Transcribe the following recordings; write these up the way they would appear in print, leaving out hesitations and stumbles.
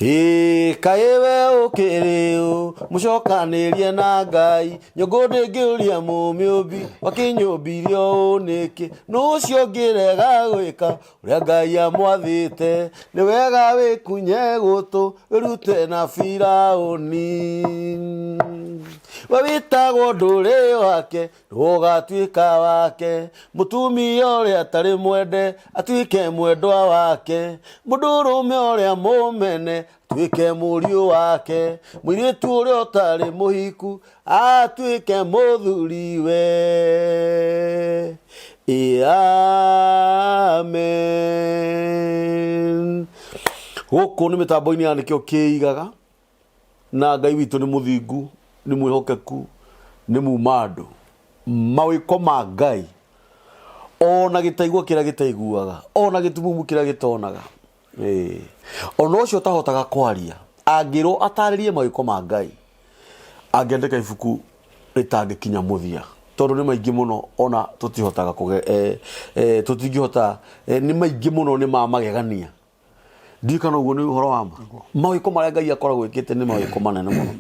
Ĩĩ, kaĩ we ũkĩrĩ ũ mũcokanĩrie na Ngai, nyũngũ ndĩngĩũria mũmĩũmbi wakĩnyũmbirie ũũ nĩkĩ, nũ ũcio ũngĩrega gwĩka ũrĩa Ngai amwathĩte, nĩ wega wĩkunye gũtũ wĩrute na Firaũni. We wĩtagwo ndũrĩ wake Ũgatuĩka wake, mũtumia ũrĩa atarĩ mwende atuĩke mwendwa wake, mũndũrũme ũrĩa mũmene atuĩke mũriũ wake, mũirĩtu ũrĩa ũtarĩ mũhiku atuĩke mũthuriwe. Ĩ amen. Gũkũ nĩ mĩtambo-inĩ ya nĩkĩo kĩigaga. Na Ngai witũ nĩ mũthingu, nĩ mwĩhokeku, nĩ muma andũ. Mawĩko ma Ngai, ona gĩtaigua kĩrĩa gĩtaiguaga, ona gĩtumumu kĩrĩa gĩtonaga, ĩĩ, ona ũcio ũtahotaga kwaria, angĩrwo atarĩrie mawĩko ma Ngai, angĩandĩka ibuku rĩtangĩkinya mũthia, tondũ nĩ maingĩ mũno ona tũtihotaga kũge, eh, eh, tũtingĩhota, eh, nĩ maingĩ mũno nĩ ma magegania. Ndiũĩ kana ũguo nĩ ũhoro wa ma. Mawĩko marĩa Ngai akoragwo ĩkĩte nĩ mawĩko manene mũno.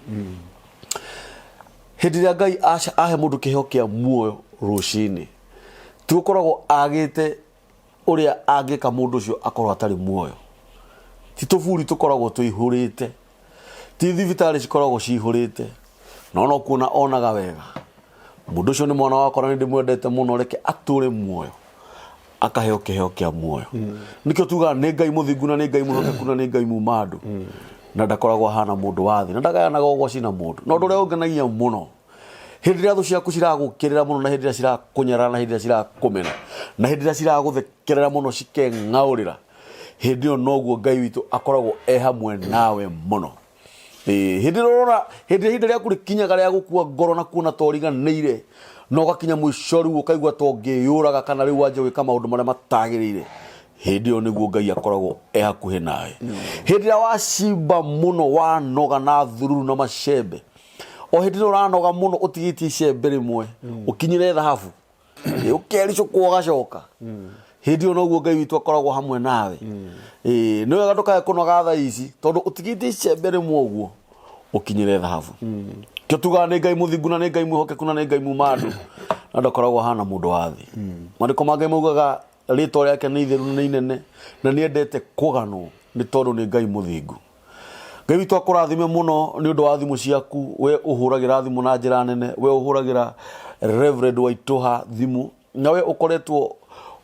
Hĩndĩ ĩrĩa Ngai ahe mũndũ kĩheo kĩa muoyo rũcinĩ, ti gũkoragwo agĩte ũrĩa angĩka mũndũ ũcio akorwo atarĩ muoyo. Ti tũburi tũkoragwo tũihũrĩte, ti thibitarĩ cikoragwo cihũrĩte, no no kuona onaga wega. Mũndũ ũcio nĩ mwana wakwa na nĩ ndĩmwendete mũno, reke atũre muoyo. Akaheo kĩheo kĩa muoyo. Nĩkĩo tugaga nĩ Ngai mũthingu na nĩ Ngai mwĩhokeku na nĩ Ngai muma andũ, na ndakoragwo ahana mũndũ wa thĩ na ndagayanaga ũgoci na mũndũ. Na ũndũ ũrĩa ũngenagia mũno, hĩndĩ ĩrĩa thũ ciaku ciragũkĩrĩra mũno, na hĩndĩ ĩrĩa cirakũnyarara, na hĩndĩ ĩrĩa cirakũmena, na hĩndĩ ĩrĩa ciragũthekerera mũno cikeng'aũrĩra, hĩndĩ ĩyo noguo Ngai witũ akoragwo e hamwe nawe mũno. Ĩĩ, hĩndĩ ĩrĩa ũrona, hĩndĩ ĩrĩa ihinda rĩaku rĩkinyaga rĩa gũkua ngoro na kuona ta ũriganĩire, na ũgakinya mũico rĩu ũkaigua ta ũngĩyũraga kana rĩu wanjie gwĩka maũndũ marĩa matagĩrĩire, hĩndĩ ĩyo nĩguo Ngai akoragwo e hakuhĩ nawe. Hĩndĩ ĩrĩa wacimba mũno, wanoga na thururu na macembe, o hĩndĩ ĩrĩa ũranoga mũno ũtigĩtie icembe rĩmwe ũkinyĩre thahabu, ũkericũkwo ũgacoka, hĩndĩ ĩyo noguo Ngai witũ akoragwo hamwe nawe. Ĩĩ, nĩ wega ndũkae kũnoga thaa ici tondũ ũtigĩtie icembe rĩmwe ũguo ũkinyĩre thahabu. Kĩo tugaga nĩ Ngai mũthingu na nĩ Ngai mwĩhokeku na nĩ Ngai muma andũ na ndakoragwo ahana mũndũ wa thĩ. Maandĩko ma Ngai maugaga rĩtwa rĩake nĩ itheru na nĩ inene na nĩ endete kũganwo nĩ tondũ nĩ Ngai mũthingu. Ngai witũ akũrathime mũno nĩ ũndũ wa thimũ ciaku, we ũhũragĩra thimũ na njĩra nene, we ũhũragĩra Reverend Waitũha thimũ, na we ũkoretwo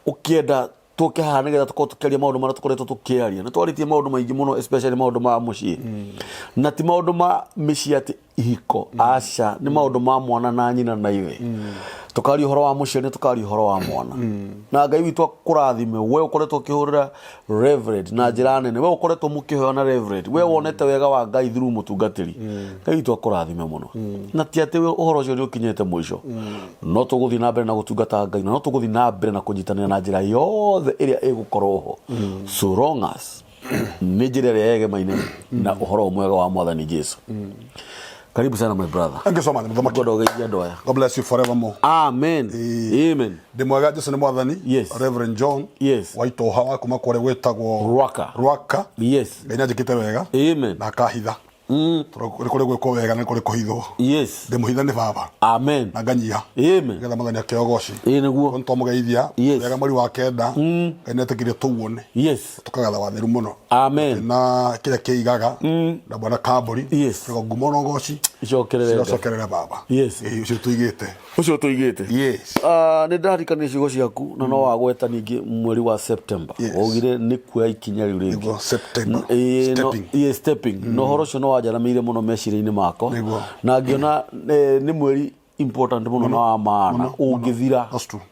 ũkĩenda tũke haha nĩgetha tũkorwo tũkĩaria maũndũ marĩa tũkoretwo tũkĩaria. Nĩ twarĩtie maũndũ maingĩ mũno, especially maũndũ ma mũciĩ, na ti maũndũ ma mĩciĩ atĩ ihiko, aca, nĩ maũndũ ma mwana na nyina na ithe. Tũkaria ũhoro wa mũciari na tũkaria ũhoro wa mwana. Na Ngai witũ akũrathime we ũkoretwo ũkĩhũrĩra Reverend na njĩra nene, we ũkoretwo mũkĩhoya na Reverend, we wonete wega wa Ngai through mũtungatĩri. Ngai witũ akũrathime mũno. Na ti atĩ ũhoro ũcio nĩ ũkinyĩte mũico, no tũgũthiĩ na mbere na gũtungata Ngai, na no tũgũthiĩ na mbere na kũnyitanĩra na njĩra yothe ĩrĩa ĩgũkorwo ho, so long as nĩ njĩra ĩrĩa yegemaine na ũhoro mwega wa Mwathani Jesu. Karibu sana, my brother. Thank you so much, mũthamaki. Ngwenda ũgeithie andũ aya. God bless you forevermore. Amen. Ĩĩ. Amen. Ndĩ mwega, Jesu nĩ Mwathani. Reverend John Waitoha wa kuma kũrĩa gwĩtagwo Rwaka. Rwaka. Ngai nĩanjĩkĩte wega na akahitha. Tondũ nĩ kũrĩ gwĩkwo wega na nĩ kũrĩ kũhithwo. Ndĩmũhithe nĩ baba na nganyiha nĩgetha Mwathani akĩoe ũgoci. Ĩĩ nĩguo. Nĩ twamũgeithia wega mweri wa kenda. Ngai nĩetĩkĩrie tũuone. Tũkagatha watheru mũno. Amen. Na kĩrĩa kĩigaga na bwana Kambũri. Tũkauga ngumo na ũgoci icokerere Ngai. Cicokerere baba. Ĩĩ, ũcio tũigĩte. Ũcio tũigĩte. Ah, nĩ ndaririkanire ciugo ciaku na no wagweta ningĩ mweri wa September. Waugire nĩ kuoya ikinya rĩu rĩngĩ. Nĩguo, September. Ĩĩ, Stepping. Ĩĩ, stepping. Na ũhoro ũcio nĩ wanjaramĩire mũno meciria-inĩ makwa. Na ngĩona nĩ mweri important mũno na wa maana ũngĩthira That's true.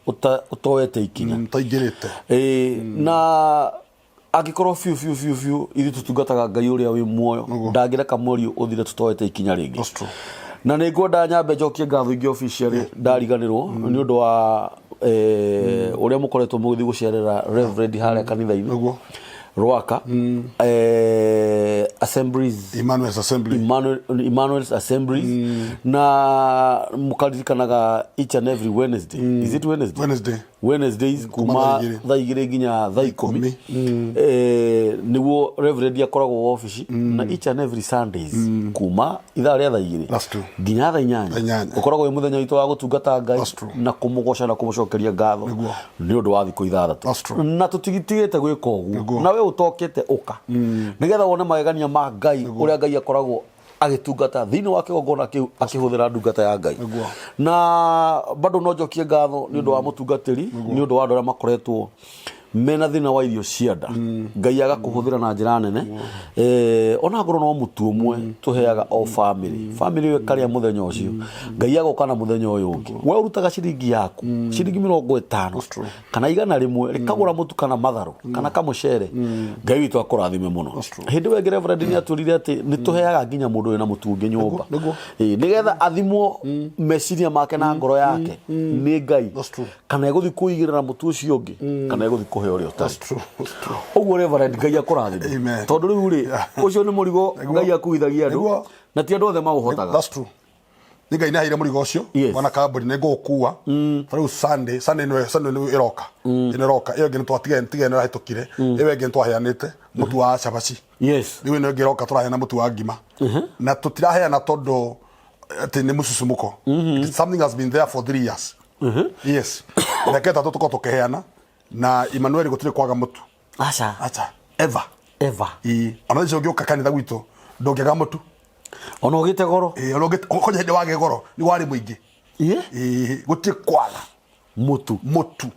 ũtoete ikinya. Ũtaingĩrĩte. Ĩĩ, na angĩkorwo biũ biũ biũ biũ ithuĩ tũtungataga Ngai ũrĩa wĩ muoyo, ndangĩreka mweri ũyũ ũthire tũtoete ikinya rĩngĩ. That's true. Na nĩ ngwenda nyambe njokie ngatho ingĩ officially ndariganĩrwo nĩ ũndũ wa ũrĩa mũkoretwo mũgĩthiĩ gũcerera Reverend harĩa kanitha-inĩ. Rwaka Assemblies. Emmanuel's Assembly. Emmanuel's Assemblies. Na mukaririkanaga each and every Wednesday. Is it Wednesday? Wednesday. Wednesdays kuma thaa igĩrĩ. thaa igĩrĩ nginya thaa ikũmi nĩguo reverend akoragwo wabici, na each and every Sundays kuma ithaa rĩa thaa igĩrĩ That's true. nginya thaa inyanya. Thaa inyanya. Ũkoragwo wĩ mũthenya witũ wa gũtungata Ngai That's true. na kũmũgoca na kũmũcokeria ngatho Nĩguo. Nĩ ũndũ wa thikũ ithathatũ. That's true. Na tũtigitigĩte gwĩka ũguo. Nĩguo. Na we ũtokĩte ũka nĩgetha wone magegania ma Ngai, ũrĩa Ngai akoragwo agĩtungata thĩinĩ wa kĩgongona kĩu akĩhũthĩra ndungata ya Ngai. Na bado no njokie ngatho nĩ ũndũ wa mũtungatĩri, nĩ ũndũ wa andũ arĩa makoretwo mena thĩna wa irio cia nda, Ngai agakũhũthĩra na njĩra nene. Ona ngorwo no mũtu ũmwe tũheaga o family, family ĩyo ĩkarĩa mũthenya ũcio, Ngai agoka na mũthenya ũyũ ũngĩ we ũrutaga ciringi yaku, ciringi 50 True. kana 100 rĩkagũra mũtu kana matharũ kana kamũcere. Ngai witũ akũrathime mũno. That's true. Hĩndĩ ĩyo ĩngĩ reverend nĩ atwĩrire atĩ nĩ tũheaga nginya mũndũ wĩna mũtu ũngĩ nyũmba. Nĩguo. Ĩĩ, nĩgetha athimwo meciria make na ngoro yake nĩ Ngai That's true. kana egũthiĩ kũigĩrĩra mũtu ũcio ũngĩ kana egũthiĩ kũhe ũrĩa ũtarĩ. That's true. That's true. Ũguo reverend, Ngai akũrathime. Amen. Tondũ rĩu rĩ, ũcio nĩ mũrigo Ngai akuithagia andũ na ti andũ othe maũhotaga. That's true. Nĩ Ngai nĩ aheire mũrigo ũcio. Mwana kambuni nĩ ngũgũkua. Ta rĩu Sunday nĩwe Sunday nĩwe ĩroka. Ĩno ĩroka. Ĩyo ĩngĩ nĩ twatiga tiga ĩno ĩrahĩtũkire. Ĩyo ĩngĩ nĩ twaheanĩte mũtu wa cabaci. Rĩu ĩno ĩngĩ ĩroka tũraheana mũtu wa ngima. Na tũtiraheana tondũ atĩ nĩ mũcucumũko. Something has been there for 3 years. Yes. Mĩaka 3 tũkorwo tũkĩheana na Emmanuel gũtirĩ kwaga mũtu. Aca. Acha. Ever. Ever. Ĩĩ. Ona icio ũngĩũka kanitha gwitũ ndũngĩaga mũtu. Ona ũgĩte goro. Ĩĩ, ona kwanja hĩndĩ wagĩ goro nĩ warĩ mũingĩ. Ĩĩ, gũtirĩ kwaga Mũtu. Mũtu,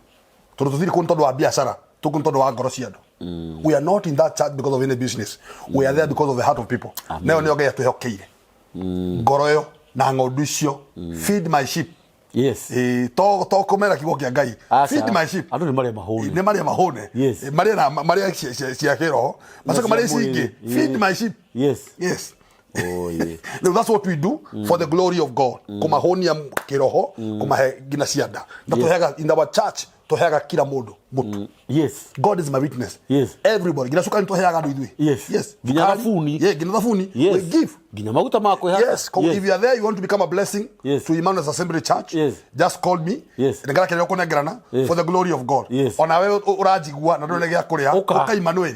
tondũ tũtirĩ kũu nĩ tondũ wa biacara, tũkũ nĩ tondũ wa ngoro cia andũ. We are not in that church because of any business. We are there because of the heart of people. Nayo nĩyo Ngai atwĩhokeire, ngoro ĩyo na ng'ondu icio. Feed my sheep. Ĩĩ, to kũmera kiugo kĩa Ngai. Aca. Feed my sheep. Andũ nĩ marĩa mahũne. Nĩ marĩa mahũne. Ĩ, marĩa na marĩa cia kĩroho, macoka cia marĩa ici ingĩ. mwĩrĩ. Feed my sheep. Oh, yeah. Now that's what we do for the glory of God. Kũmahonia kĩroho, kũmahe nginya cia nda. Na tũheaga in our church, tũheaga kila mũndũ mũtu. God is my witness. Everybody. Nginya cukari tũheaga andũ ithuĩ. Nginya Cukari. thabuni. Yeah, nginya thabuni. We give. Nginya maguta ma kwĩhaka. Yes, if you are there, you want to become a blessing to Emmanuel's Assembly Church, just call me. Nĩngarakenera kũnengerana for the glory of God. Ona we ũranjigua na ndũrĩ gĩa kũrĩa, Ũka. ũka Emmanuel.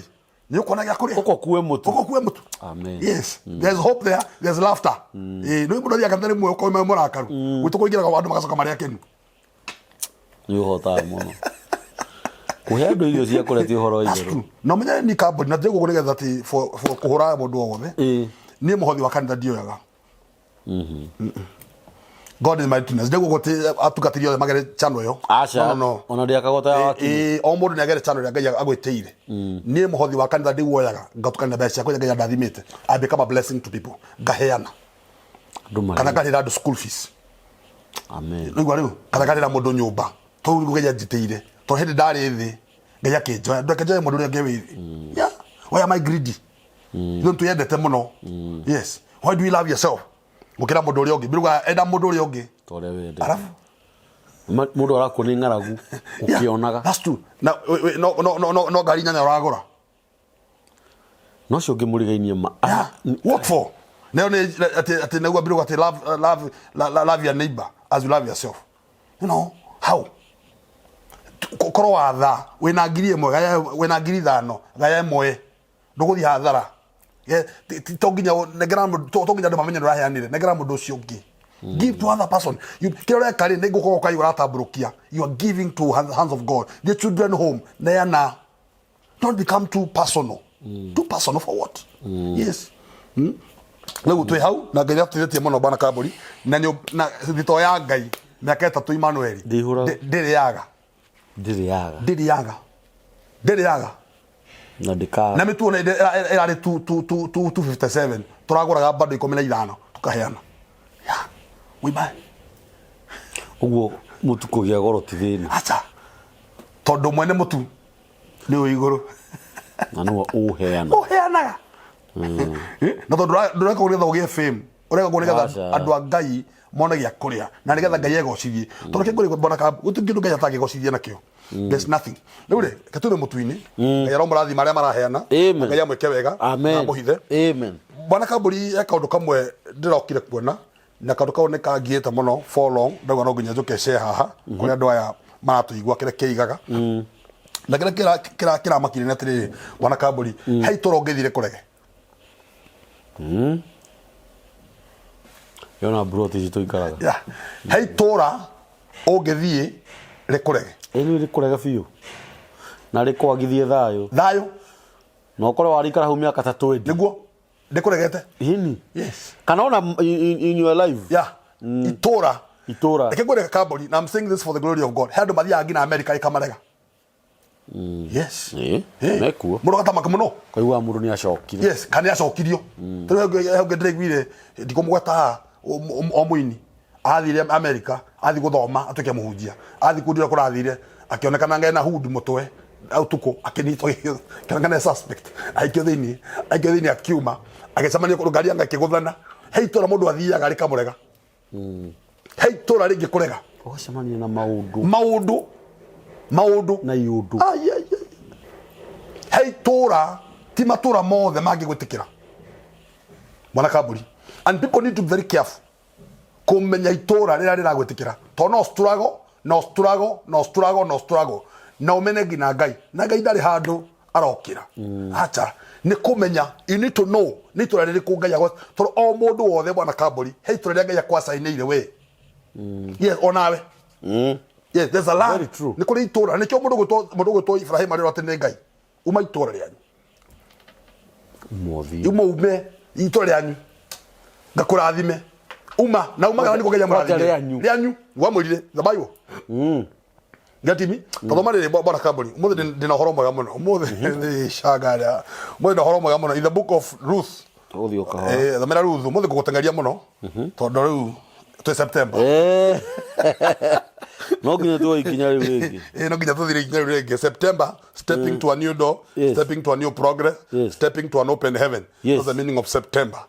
Nĩ ũkuona gĩa kũrĩa. Ũka ũkue mũtu. Ũka ũkue mũtu. Amen. Yes, there's hope there, there's laughter. Ĩĩ, nĩ mũndũ athiaga kanitha rĩmwe ũkauma mũrakaru. Gwitũ kũingĩraga andũ magacoka marĩ akenu. Nĩ ũhotaga mũno kũhe andũ irio cia kũrĩa, ti ũhoro wa That's itherũ. true. Na ũmenye ni kambuni na ndĩgũkũ nĩgetha atĩ for kũhũra mũndũ o wothe. Niĩ mũhothi wa kanitha ndioyaga. God is my witness. Ndĩgũkũ ti atungatĩri othe magere channel ĩyo. Aca. No. Ona ndĩakagwo ta ya wakiri. Ĩĩ, o mũndũ nĩ agere channel ĩrĩa Ngai agwĩtĩire. Niĩ mũhothi wa kanitha ndĩwoyaga, ngatukania mbeca ciakwa iria Ngai andathimĩte. I become a blessing to people. Ngaheana. Andũ Kana marĩa ngarĩhĩra andũ school fees. Amen. Rĩu rĩu kana ngarĩra mũndũ nyũmba tondũ rĩu Ngai anjĩtĩire, tondũ hĩndĩ ndarĩ thĩ Ngai akĩnjoya, ndeke njoe mũndũ ũrĩa ũngĩ wĩ thĩ. Yeah, why am I greedy? Ithuĩ nĩtwĩyendete mũno. Yes, why do you love yourself gũkĩra mũndũ ũrĩa ũngĩ? Biruga enda mũndũ ũrĩa ũngĩ Ta ũrĩa wendete. Arabu Mũndũ arakua nĩ ng'aragu Yeah, ũkĩonaga. that's true. Na no ngari nyanya ũragũra. No ũcio ũngĩ mũrigainie ma. Yeah. What for? Nayo nĩ atĩ nĩguo biruga atĩ love your neighbor as you love yourself. You know how? Korwo watha wĩna 1000, gaya wĩna 5000, gaya ĩmwe, ndũgũthiĩ hathara. To nginya nengera mũndũ, to nginya andũ mamenye nĩũraheanire, nengera mũndũ ũcio ũngĩ. Give to other person. Kĩrĩa ũreka rĩ, nĩ ngũkorwo ũkai ũratambũrũkia. You are giving to hands of God. The children home, neana. Don't become too personal. Too personal for what? Yes. Rĩu twĩ hau na Ngai nĩatũteithĩtie mũno, bwana kambũri na na thito ya Ngai mĩaka 3 Emmanuel. Ndĩihũraga. Ndĩrĩ yaga. Ndĩrĩ yaga. Ndĩrĩ yaga, ndĩrĩ yaga. Na ndĩkaga. Na mĩtuo nĩ ĩrarĩ 257, tũragũraga bado 15 tũkaheana. Yeah, we buy. Ũguo mũtu kũgĩa goro ti thĩna. Acha, tondũ mwene mũtu nĩ wĩ igũrũ. Na nĩwe ũheana. Ũheanaga. Na tondũ ndũreka ũguo nĩgetha ũgĩe fame, ũreka ũguo nĩgetha Aca. andũ a Ngai mone gĩa kũrĩa na nĩgetha Ngai egocithie, tondũ kĩngũrĩ mbona ka gũtirĩ kĩndũ Ngai atangĩgocithia nakĩo. There's nothing. Rĩu rĩ, reke tume mũtu-inĩ. Ngai aromũrathima arĩa maraheana. Amen. Ngai amwĩke wega na Amen. amũhithe. Amen. Bwana Kambũri, he kaũndũ kamwe ndĩrokire kuona na kaũndũ kau nĩ kangiĩte mũno for long, ndauga no nginya njũke share haha kũrĩ andũ aya maratũigua kĩrĩa kĩigaga na kĩrĩa kĩramakirie nĩ atĩrĩrĩ, Bwana Kambũri, he itũra ũngĩthire kũrege. Yona mburoti ici tũikaraga. Yeah. He itũra ũngĩthiĩ rĩkũrege. Ĩ nĩ rĩkũrege biũ na rĩkwagithie thayũ. Thayũ. Na ũkorwo warĩikara hau mĩaka ta 20. Nĩguo rĩkũregete. Ĩni. Yes. Kana ona in your life. Yeah. Itũra. Itũra. Reke ngwĩre, Kambũri, na I'm saying this for the glory of God, he andũ mathiaga nginya America ĩkamarega. Yes. Ĩ, Eh. mekuo. Mũndũ agatamaka mũno. Kaiguaga mũndũ nĩ acokire. Yes, kana nĩ acokirio. Tarĩu he ũngĩ ndĩraiguire, ndikũmũgweta haha, o mũini athire America, athi gũthoma atuĩke mũhunjia, athi kũndũ ũrĩa kũrathire akĩonekana ngena hood mũtwe ũtukũ, akĩnyitwo, akĩonekana e suspect, aikio thĩinĩ, aikio thĩinĩ, akiuma, agĩcemania kũndũ, ngari yanga ĩkĩgũthana. He itũra mũndũ athiaga rĩkamũrega. He itũra rĩngĩ kũrega. Ũgacemania na maũndũ. Maũndũ, maũndũ. Na iũndũ. Ai, ai, ai. He itũra, ti matũra mothe mangĩgwĩtĩkĩra, mwana Kambũri, and people need to be very careful kũmenya itũra rĩrĩa rĩragwĩtĩkĩra, tondũ no struggle, no struggle, no struggle, no struggle, na ũmene nginya Ngai, na Ngai ndarĩ handũ arokĩra. Acha nĩ kũmenya, you need to know nĩ itũra rĩrĩkũ Ngai agwa, tondũ o mũndũ wothe, bwana Kambũri, he itũra rĩa Ngai akwacainĩire we. Yes, onawe. Yes, there's a land. Very true. Nĩ kũrĩ itũra, nĩkĩo mũndũ gwĩtwo Ibrahim arĩrwo atĩ nĩ Ngai, uma itũra rĩanyu. Mothiĩ. Uma, ume itũra rĩanyu, ngakũrathime. Uma na umaga nĩ kũgeria. Kwanja Mũrathime. Rĩanyu. Rĩanyu wamwĩrire the Bible gatimi tathoma rĩrĩ, bwana Kambũri, ũmũthĩ ndĩna ũhoro mwega mũno ũmũthĩ, nĩ canga ũmũthĩ ndĩna ũhoro mwega mũno in the Book of Ruth. Tũgũthiĩ o kahora. Eh, thomera Ruth. Ũmũthĩ ngũgũteng'eria mũno tondũ rĩu twĩ September. Eh. No nginya tuoe ikinya rĩu rĩngĩ. Eh, no nginya tũthire ikinya rĩu rĩngĩ. September, stepping to a new door. Stepping to a new progress. Stepping to an open heaven. That's the meaning of September.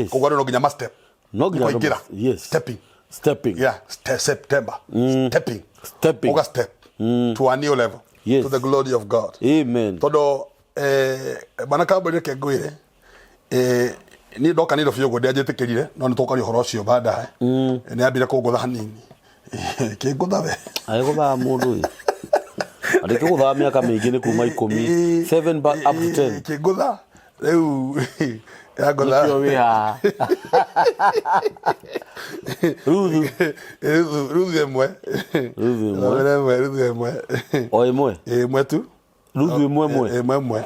Koguo andũ no nginya ma step. No nginya andũ Kũingĩra. Stepping. Stepping. Yeah, September, stepping. Stepping. Uga step to a new level. To the glory of God. Amen. Tondũ eh, bwana Kambũri, reke ngwĩre, eh, niĩ ndoka Nairobi ũguo ndianjĩtĩkĩrire, no nĩ tũkaria ũhoro ũcio baadaye. Nĩ ambire kũngũtha hanini, kĩngũtha we. Agĩgũthaga mũndũ ĩ arĩkĩgũthaga mĩaka mĩingĩ, nĩ kuma 10, 7 up to 10. Kĩngũtha rĩu yangũtha. Nĩkĩo wĩ haha, Ruthu. Ruthu, Ruthu 1. Ruthu 1. Thomera 1, Ruthu 1. O 1. 1 tu. Ruthu 1 1. 1 1.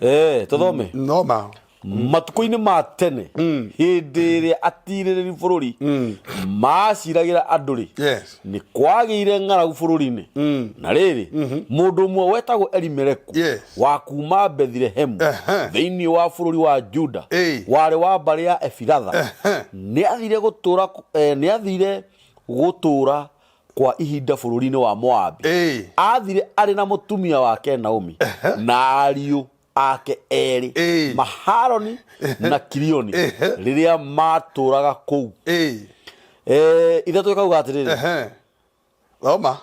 Eh, tũthome. Noma. Matukũ-inĩ ma tene, hĩndĩ ĩrĩa atirĩrĩri bũrũri maciragĩra andũ rĩ, nĩ kwagĩire ng'aragu bũrũri-inĩ. Na rĩrĩ, mũndũ ũmwe wetagwo Elimeleku, wa kuma Bethilehemu thĩinĩ wa bũrũri wa Juda, warĩ wa mbarĩ ya Efiratha, nĩ athire gũtũũra kwa ihinda bũrũri-inĩ wa Moabi. Athire arĩ na mũtumia wake Naomi na ariũ ake erĩ, Maharoni na Kilioni, rĩrĩa matũũraga kũu. 3 ĩkauga atĩrĩrĩ: Thoma.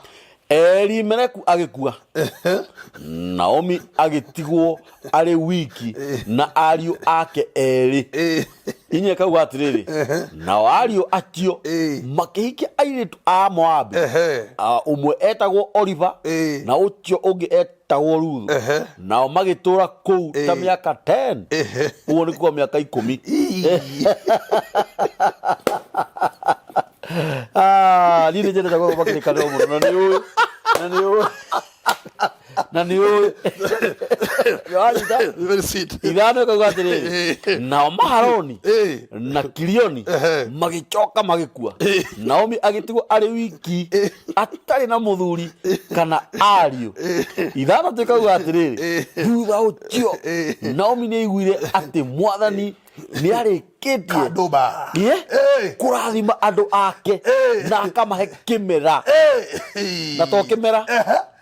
Elimeleku agĩkua, Naomi agĩtigwo arĩ wiki na ariũ ake erĩ. 4 ĩkauga atĩrĩrĩ: nao ariũ acio makĩhikia airĩtu a Moabi. Ah, ũmwe etagwo Oriba na ũcio ũngĩ etagwo Ruthu. Nao magĩtũũra kũu ta mĩaka 10, ũguo nĩ kuga mĩaka 10. Ah, niĩ nĩ nyendete gũthoma kĩrĩkanĩro mũno, na nĩ ũĩ, na nĩ ũĩ, na nĩ ũĩ. Wanyita? Very sweet. 5 ĩkauga atĩrĩrĩ: nao Maharoni na Kilioni magĩcoka magĩkua, Naomi agĩtigwo arĩ wiki atarĩ na mũthuri kana ariũ. 6 ĩkauga atĩrĩrĩ: thutha ũcio Naomi nĩ aiguire atĩ Mwathani nĩ arĩkĩtie Kanduba. Kũrathima andũ ake na akamahe kĩmera, na to kĩmera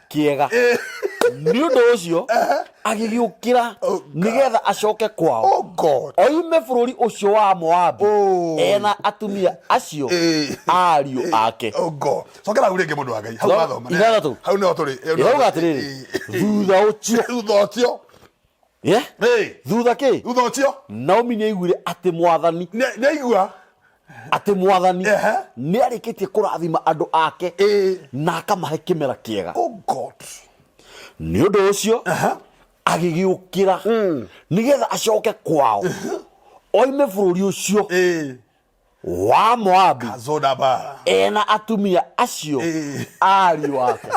kĩega. Nĩ ũndũ ũcio Agĩgĩũkĩra Oh, God. nĩgetha acoke kwao Oh God. oime bũrũri ũcio wa Moabi Oh. ena atumia acio Eh. ariũ ake. Oh God. Cokera hau rĩngĩ mũndũ wa Ngai. Hau wathoma. Ithathatũ. Hau nĩho tũrĩ. Ĩrauga atĩrĩrĩ, thutha ũcio Thutha ũcio. Yeah? Ĩĩ. Thutha kĩ? Thutha ũcio. Naomi nĩ aiguire atĩ mwathani Nĩ aigua. atĩ mwathani Ehe. nĩ arĩkĩtie kũrathima andũ ake Ĩĩ. na akamahe kĩmera kĩega. Oh God. Nĩ ũndũ ũcio agĩgĩũkĩra nĩgetha acoke kwao oime bũrũri ũcio Ĩĩ. wa Moabi Kazodaba. ena atumia acio Ĩĩ. ariũ ake.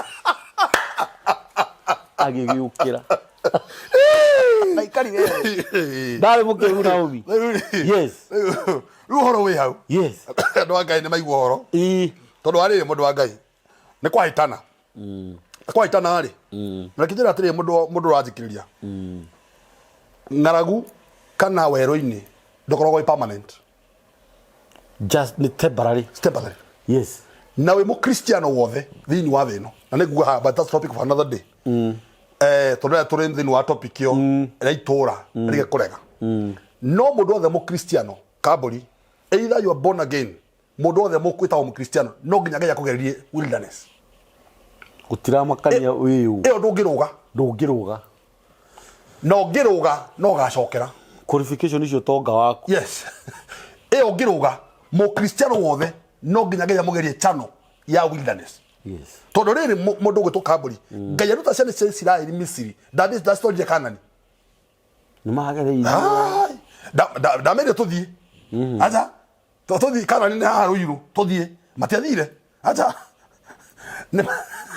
Agĩgĩũkĩra ndaikarire ndarĩ mũkĩgu Naomi. Yes. Rĩu ũhoro wĩ hau. Yes. Andũ a Ngai nĩ maigua ũhoro. Ĩĩ. Tondũ wa rĩrĩ mũndũ wa Ngai nĩ kwahĩtana. Nĩ kwahĩtana rĩ. Na reke njĩre atĩrĩrĩ mũndũ mũndũ ũranjikĩrĩria. Ng'aragu kana werũ-inĩ ndũkoragwo wĩ permanent. Just nĩ temporary. It's temporary. Yes. Na wĩ mũkristiano wothe thĩinĩ wa thĩ ĩno na nĩ nguga haha but that's topic for another day. Eh, tondũ rĩrĩa tũrĩ thĩinĩ wa topic ĩyo ĩrĩa itũra rĩge kũrega. No mũndũ wothe mũkristiano kambũri either you are born again mũndũ wothe wĩtagwo mũkristiano no nginya Ngai akũgererie wilderness. Gũtiramakania wĩyũ. Ĩyo ndũngĩrũga. Ndũngĩrũga. Na ũngĩrũga no ũgacokera. Qualification icio tonga waku. Yes. Ĩyo ũngĩrũga mũkristiano wothe no nginya Ngai amũgerie channel ya wilderness. Yes. Tondũ rĩrĩ mũndũ ũgwĩtwo kambũri Ngai aruta ciana cia Isiraeli Misiri ndacitwarire Kanani. Nĩ magereire. Ai, ndamerire tũthiĩ. Acha tũthiĩ Kanani nĩ haha Rũirũ tũthiĩ matiathire. Acha. Nĩ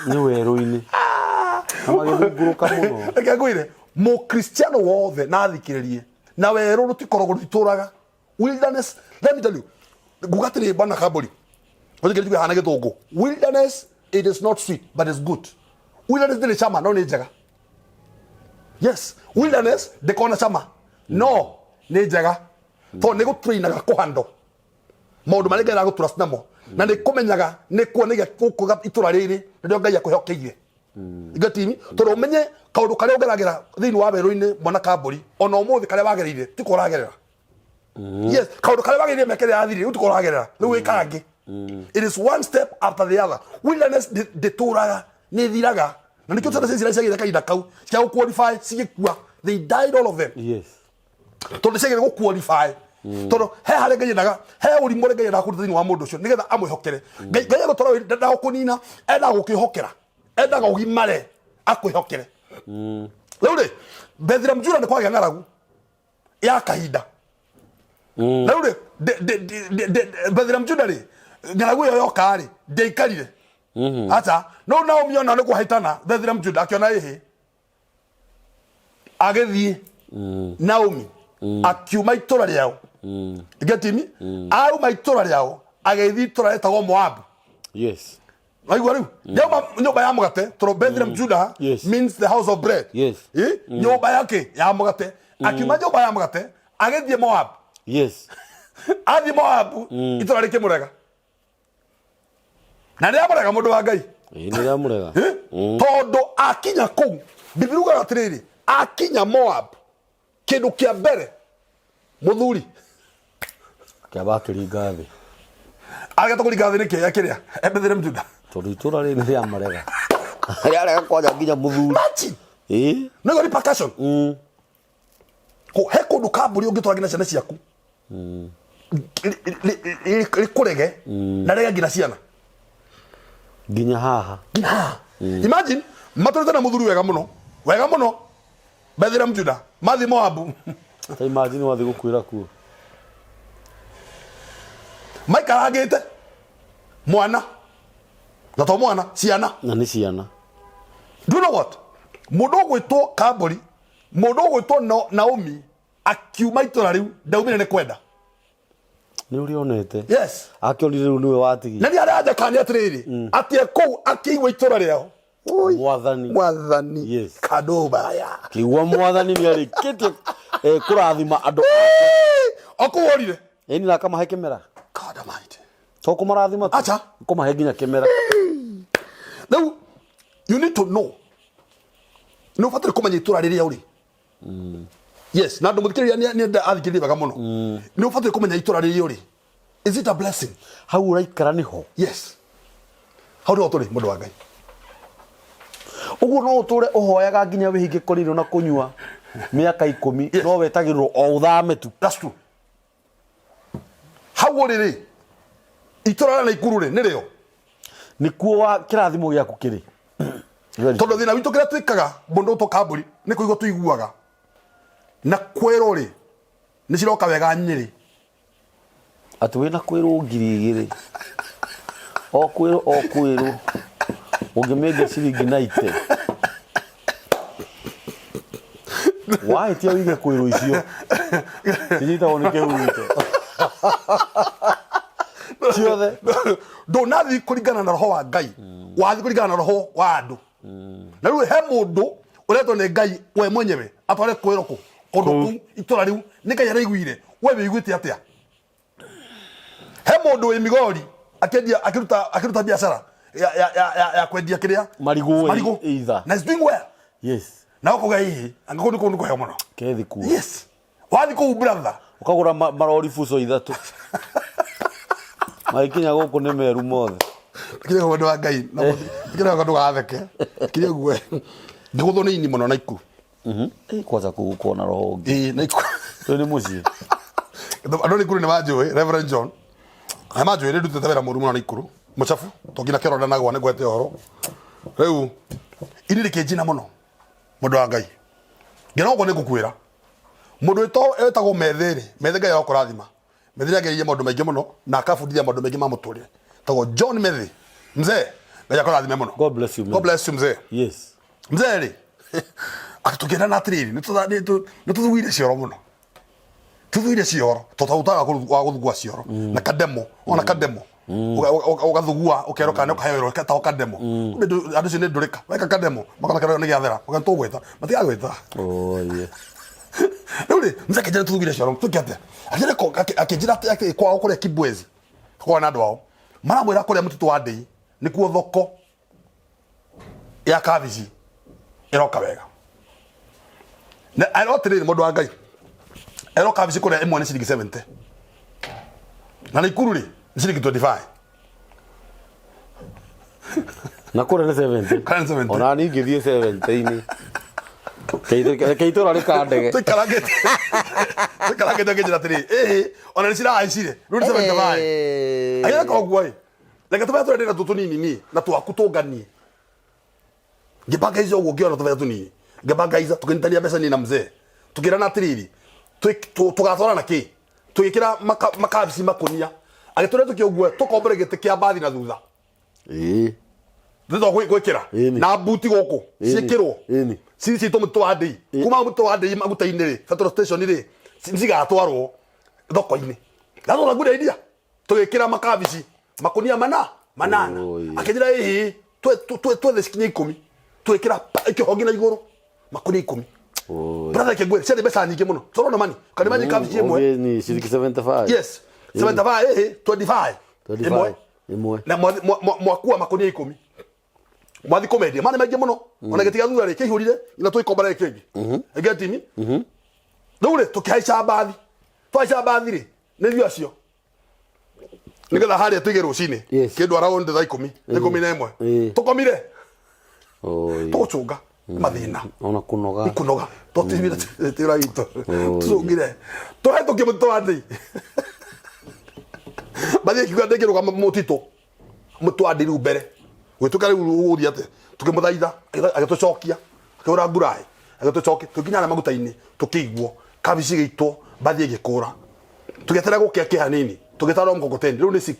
werũ-inĩ. Na magĩthungũrũka mũno. Reke ngwĩre mũkristiano wothe na athikĩrĩrie na werũ rũtikoragwo rũtitũraga wilderness. Let me tell you, nguga atĩrĩ bwana kambũri ũthikĩrĩrie hana gĩthũngũ, wilderness it is not sweet but it's good. Wilderness ndĩrĩ cama no nĩ njega. Yes, wilderness ndĩkona cama no nĩ njega tondũ nĩ gũtrainaga kũhandwo maũndũ marĩa Ngai aragũtrust namo na nĩ kũmenyaga nĩ kuonagia gũkũ itũra rĩrĩ nĩrĩo Ngai akwĩhokeire ngatimi tondũ ũmenye kaũndũ karĩa ũgeragĩra thĩinĩ wa werũ-inĩ mwana kambũri ona ũmũthĩ karĩa wagereire tiko ũragerera. Yes, kaũndũ karĩa wagereire mĩaka ĩrĩa yathirire rĩu tiko ũragerera rĩu wĩ kangĩ. It is one step after the other. Wilderness ndĩtũraga, nĩ ĩthiraga na nĩkĩo ciana cia Isiraeli ciagĩire kahinda kau cia gũqualify cigĩkua. They died, all of them. Yes. Tondũ ciagĩrĩire gũqualify tondũ he harĩa Ngai endaga, he ũrimũ ũrĩa Ngai endaga kũruta thĩinĩ wa mũndũ ũcio nĩgetha amwĩhokere. Ngai Ngai agũtwara wĩra ndendaga gũkũnina, endaga gũkwĩhokera, endaga ũgimare akwĩhokere. Rĩu rĩ Bethlehem Juda nĩ kwagĩa ng'aragu ya kahinda. Na rĩu rĩ Bethlehem Juda rĩ ng'aragu ĩyo yoka rĩ ndĩaikarire aca no Naomi ona nĩ kwahĩtana Bethlehem Juda akĩona ĩhĩ agĩthiĩ. Naomi akiuma itũra rĩao getimi auma itũra rĩao agĩthiĩ itũra rĩtagwo Moabu. Yes. Waigua rĩu yauma nyũmba ya mũgate tondũ Bethlehem Judah Yes. means the house of bread. Yes. Ĩ? Nyũmba yake ya mũgate akiuma nyũmba ya mũgate agĩthiĩ Moab. Yes. Athiĩ Moabu itũra rĩkĩmũrega na rĩamũrega mũndũ wa Ngai. Ĩĩ nĩ rĩamũrega. Eh? Tondũ akinya kũu Bibilia ugaga atĩrĩrĩ akinya Moab kĩndũ kĩa mbere mũthuri Kĩamba akĩringa thĩ. Ageta kũringa thĩ nĩkĩ akĩrĩa Bethlehem Judah? Tondũ itũra rĩrĩ nĩ rĩamarega. Rĩarega kwanja nginya mũthuri. Imagine. Ĩĩ. Nĩguo repercussion. He kũndũ kambũri ũngĩtwara nginya ciana ciaku rĩkũrege na rege nginya ciana. Nginya haha. Nginya haha. Imagine matũrĩte na mũthuri wega mũno wega mũno Bethlehem Judah mathiĩ Moabu. Ta imagine wathiĩ gũkuĩra kuo. Maikarangĩte mwana na to mwana ciana. Na nĩ ciana. Do you know what mũndũ ũgwĩtwo kambũri mũndũ ũgwĩtwo Naomi akiuma itũra rĩu ndaumire nĩ kwenda. Nĩ ũrĩa onete. Yes. Akĩonire rĩu nĩwe watigia. Na nĩ aranjakania atĩrĩrĩ atĩ e kũu akĩigua itũra rĩao. Ui, Mwathani. Mwathani. Yes. Kadũbaya. Kĩigua mwathani nĩ arĩkĩtie kũrathima andũ. O kũu orire. Ĩni na akamahe kĩmera. God Almighty. To kũmarathima tu. Acha. Kũmahe nginya kĩmera. Rĩu you need to know. Nĩ ũbataire kũmenya itũra rĩrĩa ũrĩ. Yes, na andũ mũthikĩrĩria nĩ athikĩrĩrie wega mũno. Nĩ ũbataire kũmenya itũra rĩrĩa ũrĩ. Is it a blessing? Hau ũraikara nĩho. Yes, hau nĩho tũrĩ, mũndũ wa Ngai. Ũguo no ũtũre ũhoyaga nginya wĩhinge kũrĩa na kũnyua mĩaka 10. Yes. No wetagĩrĩrwo o ũthame tu. That's true. Hau ũrĩ rĩ, itũra rĩa Naikuru rĩ, nĩrĩo. Nĩkuo wa kĩrathimo gĩaku kĩrĩ. Tondũ thĩna witũ kĩrĩa twĩkaga mũndũ ũtũ kambũri nĩ kũigua tũiguaga na kwĩrwo rĩ, nĩ ciroka wega Nyĩrĩ. Atĩ wĩna kwĩrwo 2000, o kwĩrwo o kwĩrwo ũngĩmĩendia ciringi 90, wahĩtia wige kwĩrwo icio cinyitagwo nĩ kĩhuruto ciothe. Ndũnathiĩ kũringana na roho wa Ngai, wathiĩ kũringana na roho wa andũ. Na rĩu he mũndũ ũretwo nĩ Ngai we mwenyewe atware kwĩrwo kũ kũndũ kũu itũra rĩu nĩ Ngai araiguire. We wĩiguĩte atĩa? He mũndũ wĩ Migori akĩendia, akĩruta biacara ya kwendia kĩrĩa. Marigũ. Marigũ. Either. Na is doing well. Na ũkauga hihi angĩkorwo nĩ kũu nĩ kũheo mũno. Kethi kuo. Yes, wathi kũu, brother. Ũkagũra marori buco ithatũ, magĩkinya gũkũ nĩ meru mothe. Kire ũndũ wa Ngai na kire ũndũ gatheke kire guo ngĩgũthwo nĩ ini mũno Naikuru. Eh, kwanza kũu kuona roho ũngĩ. Ĩĩ, Naikuru. Rĩu nĩ mũciĩ. Andũ a Naikuru nĩ manjũĩ. Reverend John nĩ manjũĩ, nĩ ndutĩte wĩra mũru mũno Naikuru, mũchafu to nginya kĩoro ndanagwa nĩ ngwete ũhoro rĩu ini rĩkĩnjina mũno, mũndũ wa Ngai. Ngĩona ũguo nĩ ngũkwĩra mũndũ wĩtagwo Methĩ rĩ, Methĩ, Ngai arokũrathima. Methĩ nĩ agereirie maũndũ maingĩ mũno na akabundithia maũndũ maingĩ ma mũtũrĩre. Tagwo John Methĩ mzee, Ngai akũrathime mũno. God bless you, man. God bless you, mzee. Mzee rĩ, tũkĩendana atĩrĩrĩ, nĩ tũthuire cioro mũno, tũthuire cioro tondũ tutaga wa gũthugua cioro na kademo, ona kademo ũgathugua ũkerwo kana ũkaheo wĩra ũketagwo kademo. Kumbe andũ acio nĩ ndũrĩka weka kademo makona kĩrĩa nĩ gĩathera, ũka tũgwĩta matigagwĩta. Oh, yeah. Rĩu rĩ, mzee akĩnjĩra tũthugire cioro twĩke atĩa? Akĩnjĩra akĩnjĩra atĩ kwao kũrĩa Kibwezi kwao na andũ ao maramwĩra kũrĩa mũtitũ wa Ndĩi nĩkuo thoko ya kabici ĩroka wega. Na erwo atĩrĩrĩ, mũndũ wa Ngai, erwo kabici kũrĩa ĩmwe nĩ ciringi 70 na Naikuru rĩ nĩ ciringi 25. Na kũrĩa nĩ 70. Kũrĩa nĩ 70. Ona niĩ ingĩthiĩ 70-inĩ. Reke itũra rĩkandege. Tũikarangĩte ngĩnjĩra atĩrĩ, ĩhĩ, ona nĩ cirahaicire, rĩu nĩ 75. Agĩreka ũguo ĩ, reke tũbeca tũrĩa ndĩna tuo tũnini niĩ na twaku tũnganie. Ngĩbanga icio ũguo, ngĩona tũbeca tũnini, ngĩbanga ica, tũkĩnyitania mbeca niĩ na mzee, tũkĩrana atĩrĩrĩ, tũgatwarana kĩ, tũgĩkĩra makabici makũnia, agĩtũrĩa tũkĩ ũguo tũkombore gĩtĩ kĩa mbathi na thutha. Thutha wa gwĩkĩra na mbuti gũkũ ciĩkĩrwo citũ mũtitũ wa Ndĩi, kuma mũtitũ wa Ndĩi maguta-inĩ rĩ, petrol station rĩ, cigatwarwo thoko-inĩ. That's not a good idea. Tũgĩkĩra makabici makũnia mana manana. Akĩnjĩra ĩhĩ, twethe cikinya 10, twĩkĩra kĩhongi na igũrũ makũnia 10. Brother, kĩngwĩre ciarĩ mbeca nyingĩ mũno. Toro na mani can imagine kabici ĩmwe Ni ciringi 75. Yes, 75, ĩhĩ, 25. 25. Ĩmwe. Ĩmwe. Na mwakua makũnia 10, mwathi kũmendia marĩ maingĩ mũno, ona gĩtiga thutha rĩ kĩihũrire na tũikombora kĩngĩ ĩgetini. Rĩu rĩ, tũkĩhaica mbathi, twahaica mbathi rĩ, nĩ ithuĩ acio nĩgetha harĩa tũige rũcinĩ. Kĩndũ around thaa 10, 11. Tũkomire. Tũgũcũnga mathĩna. Ona kũnoga. Kũnoga tũtimire tĩra witũ, tũcũngire tũhetũkie mũtitũ wa Ndĩi, mathiĩ kiuga ndĩngĩrũgama mũtitũ, mũtitũ wa Ndĩi rĩu mbere gwĩtũka rĩu ũgũthiĩ atĩa? Tũkĩmũthaitha, agĩtũcokia, akĩhũra nguraĩ agĩtũcokia, tũkinya harĩa maguta-inĩ, tũkĩiguo kabici ĩgĩitwo, mbathi ĩgĩkũra, tũgĩeterera gũkĩa kĩ hanini, tũgĩtwarwo mkokoteni. Rĩu nĩ 6,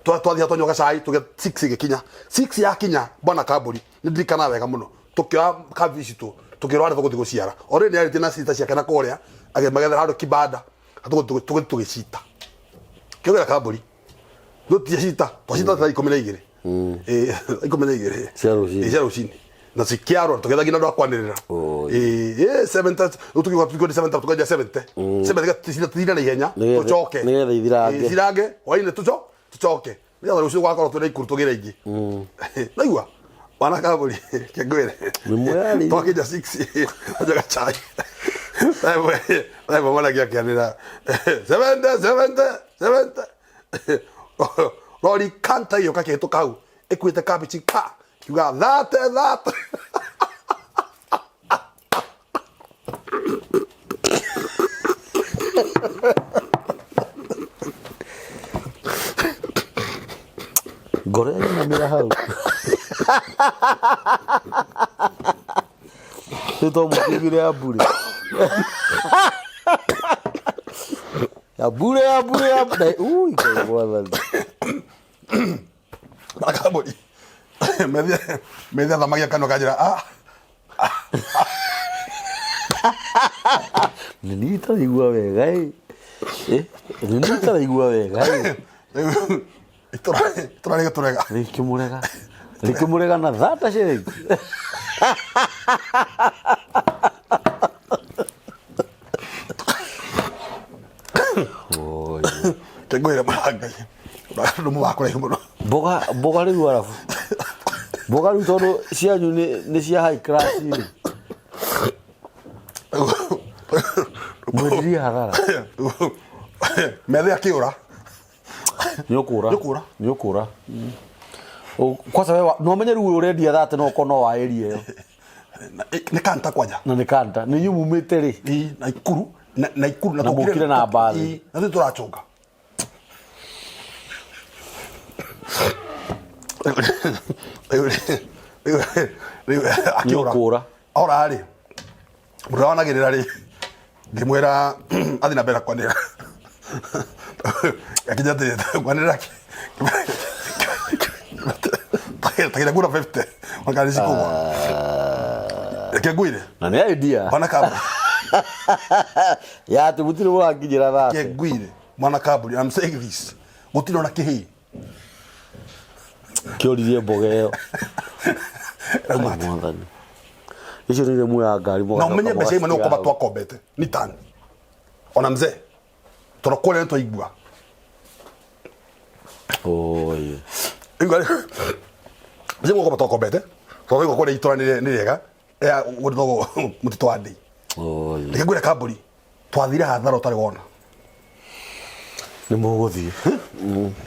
twathiĩ twanyua gacai, tũgĩ 6 ĩgĩkinya. 6 yakinya, bwana Kambũri, nĩ ndirikanaga wega mũno, tũkĩoya kabici citũ, tũkĩrwo harĩa tũgũthiĩ gũciara. Already nĩ arĩtie na cita ciake na kũrĩa akĩmagethera handũ kibanda, tũgũthiĩ tũgĩcita kĩogera Kambũri, tũtie cita, twacita thaa 12. Ĩĩ, thaa 12. Cia rũcinĩ. Ĩĩ, cia rũcinĩ, na cikĩarwo tũgetha nginya andũ a kwanĩrĩra. Ĩĩ, ĩĩ, 70 rĩu tũkiuga tũkwendia 70, tũkendia 70 70, tithire na ihenya. Tũcoke. Nĩgetha ithirange. Ĩĩ, ithirange hwainĩ tũcoke nĩgetha rũciũ gwakorwo twĩna Ikuru tũgĩre ingĩ. Naigua. Wana kaburi kengwire. Nĩ mweyarĩirie. Twakinya 6 ajaga chai. Thaimwe mwana gĩakĩanĩra 70 70 70. Rori kanta ĩgĩũka kĩhĩtũka hau ĩkuĩte kabici ka kiuga thate thate. Ngoro yainamĩra hau. Rĩu to mũkiugire ya mbure. Ya mbure ya mbure ya mbure. Ui, Ngai mwathani. Akaburi. Methia methia thamagia kanua kanjĩra ah Nĩ niĩ itaraigua wega ĩ. Eh, nĩ niĩ itaraigua wega ĩ. rĩu itũra itũra rĩgĩtũrega. Rĩkĩmũrega. Rĩkĩmũrega na thata ciringi. Oi. Kĩngwĩre mũrangai. Ũndũ wa kũraihu mũno. Mboga mboga rĩu arabu. Mboga rĩu tondũ cianyu nĩ nĩ cia high class rĩ. Mwendirie hathara. Methe akĩũra. Nĩ ũkũra. Nĩ ũkũra. Nĩ ũkũra. Kwanza wewe no menye rĩu ũrendia thate no ũkorwo no wa area ĩyo. Nĩ kanta kwanja. Na nĩ kanta. Nĩ inyuĩ mumĩte rĩ? Ĩ, Naikuru na Naikuru Na mũkire na mbathi. Ĩ, na ithuĩ tũracũnga. Rĩu rĩu rĩu akĩũra. Nĩũkũra. Ora rĩ mũndũ wanagĩrĩra rĩ ngĩmwĩra athiĩ na mbere kwanĩrĩra akinya atĩ kwanĩrĩra tagĩra ngura 50 wakari cikũgwa reke ngwĩre Na nĩ idea. mwana kamburi Ya atĩ mũtirĩ mũrakinyĩra reke thate. ngwĩre mwana kamburi I'm saying this gũtirĩ ona kĩhĩĩ Kĩoririe mboga ĩyo. Rauma atĩa? Mwathani. Icio nĩ iria muoyaga ngari na mũgacoka umenye mbeca imwe nĩ mũgacitiga gũkomba hau. twakombete ni tani ona mzee tondũ kũrĩa nĩ twaigua Oi. Igua mzee gũkomba twakombete tondũ twaigua kũrĩa itũra nĩ nĩ rĩega rĩa gũtogwo mũtitũ wa ndĩ Oi. reke ngwĩre kambũri twathire hathara ũtarĩ wona Nĩ mũgũthiĩ.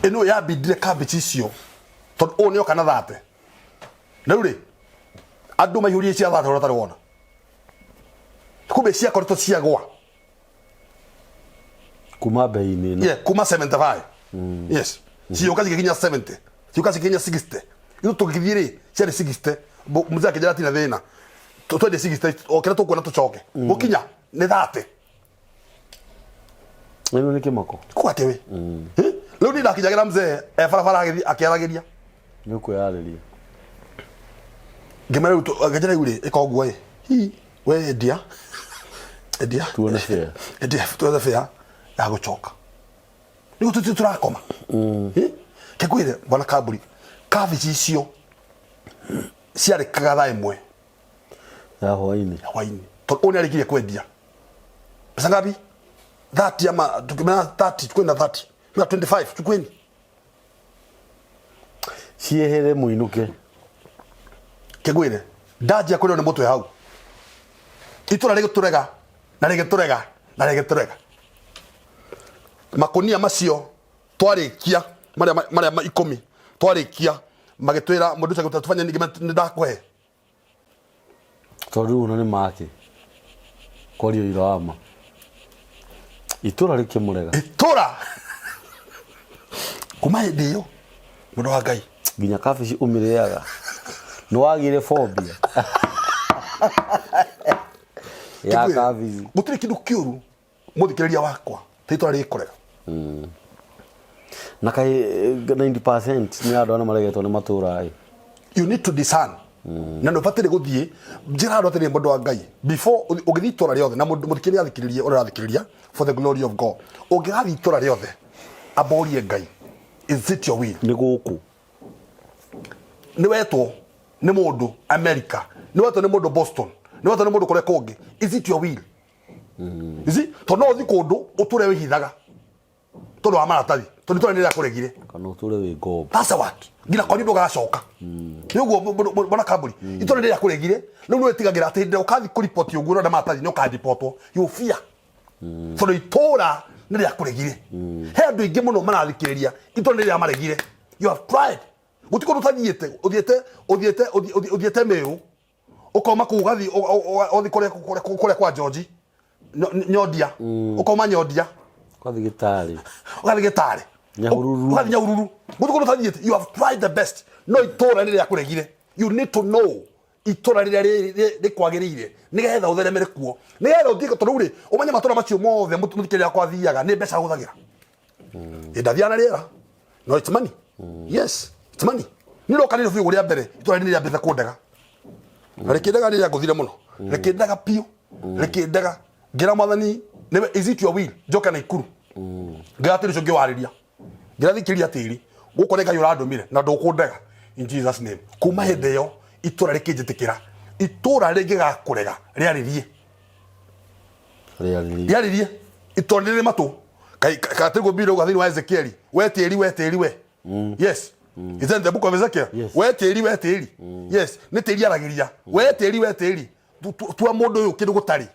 Ĩno yambindire kambici icio tondũ ũyũ nĩoka na thate rĩu rĩ andũ maihũrie cia thate ũrĩa ũtarĩ wona kumbe ciakoretwo ciagwa Kuma bei-inĩ ĩno. Yeah, kuma 75 yes ciũka cigĩkinya 70 ciũka cigĩkinya 60 ithu tũgĩthiĩ rĩ ciarĩ 60 Mzee akĩnjĩra tina thĩna twendie 60 o kĩrĩa tũkuona tũcoke gũkinya nĩ 30. Ĩno nĩ kĩmako. Kũ atĩ we Eh? Rĩu niĩ ndakinyagĩra mzee e barabara agĩthiĩ akĩaragĩria. Nĩ ũkwĩyarĩria. Ngĩmera rĩu ngĩnjĩra rĩu rĩ ĩka ũguo ĩ hi we endia endia Tuone fare. Endia tuone fare ya gũcoka nĩguo tũthiĩ tũrakoma. Eh? Kĩngwĩre bwana kamburi kabici icio ciarĩkaga thaa 1 Ya hwainĩ. Hwainĩ tondũ ũyũ nĩarĩkirie kwendia pesa ngapi 30 ama tukimena 30 kwenda 30 na 25 chukueni. Ciehere mũinũke. Kĩngwĩre ndanjia kũrĩo nĩ mũtwe hau itũra rĩgĩtũrega na rĩgĩtũrega na rĩgĩtũrega makũnia macio twarĩkia marĩa marĩa 10 twarĩkia magĩtwĩra mũndũ ũcio agĩtwĩra tũbanye ningĩ nĩ ndakũhe. Tondũ rĩu ona nĩ make kwaria ũira wa ma itũra rĩkĩmũrega. Itũra kuma hĩndĩ ĩyo mũndũ wa Ngai. Nginya kabici ũmĩrĩaga nĩ wagĩire phobia ya Kĩngwĩre, kabici. Gũtirĩ kĩndũ kĩũru mũthikĩrĩria wakwa ta itũra rĩkũrega. Na kaĩ 90% nĩ andũ arĩa maregetwo nĩ matũra ĩ. You need to discern na nä ũbataire gũthiĩ njĩra andũ atĩrĩ mũndũ wa Ngai before ũgĩthiĩ itũra rĩothe na mũthikĩrĩria athikĩrĩrie ũrĩa ũrathikĩrĩria for the glory of God ũngĩgathiĩ itũra rĩothe amborie Ngai, is it your will? Nĩ gũkũ. Nĩ wetwo nĩ mũndũ America, nĩ wetwo nĩ mũndũ Boston, nĩ wetwo nĩ mũndũ kũrĩa kũngĩ, is it your will? You see, tondũ no ũthiĩ kũndũ ũtũre wĩhithaga. Tondũ wa maratathi, tondũ itũra nĩ rĩrakũregire. Kana ũtũre wĩ ngombo. That's a what. Nginya kwanyu ndũgacoka. Nĩ ũguo mbona kambuni. Itũra nĩ rĩrakũregire, rĩu nĩ wĩtigagĩra atĩ hĩndĩ ĩrĩa ũkathiĩ kũriboti ũguo ũrenda maratathi nĩ ũkadipotwo. You fear. Tondũ itũra nĩ rĩakũregire. He andũ aingĩ mũno marathikĩrĩria, itũra nĩ rĩamaregire. You have tried. Gũtirĩ kũndũ ũtathiĩte, ũthiĩte ũthiĩte ũthiĩte Meru, ũkauma kũu ũgathiĩ ũgathiĩ kũrĩa kũrĩa kũrĩa kwa George Nyondia, ũkauma Nyondia Ũgathiĩ Gĩtarĩ. Ũgathiĩ Gĩtarĩ. Nyahururu. Ũgathiĩ Nyahururu. Gũtirĩ kũndũ ũtathiĩte. You have tried the best. No itũra nĩ rĩakũregire. You need to know itũra rĩrĩa rĩkwagĩrĩire nĩgetha ũtheremere kuo, nĩgetha ũthiĩ, tondũ rĩ ũmenye matũra macio mothe mũthikĩrĩria wakwa athiaga nĩ mbeca ahũthagĩra. Ndathiaga na rĩera, no it's money. Yes, it's money. Nĩ ndoka nĩ biũ rĩa mbere, itũra rĩrĩ rĩambĩte kũndega na rĩkĩndega, rĩrĩa ngũthire mũno, rĩkĩndega biũ, rĩkĩndega. Ngĩra Mwathani, nĩwe, is it your will njoke na ikuru? Ngĩra tĩri ũcio, ngĩwarĩria, ngĩra thikĩria tĩri gũkũ, nĩ Ngai ũrandũmire na ndũkũndega, in Jesus name. Kuma hĩndĩ ĩyo itũra rĩkĩnjĩtĩkĩra. Itũra rĩngĩgakũrega, rĩarĩrie. Rĩarĩrie. Rĩarĩrie. Itũra rĩrĩ matũ kategwo biro thĩinĩ wa Ezekieli, we tĩri, we tĩri, we. Yes. Is that in the book of Ezekiel? Yes. We tĩri, we tĩri. Yes, nĩ tĩri aragĩria. We tĩri, we tĩri. Tua mũndũ ũyũ kĩndũ gũtarĩ.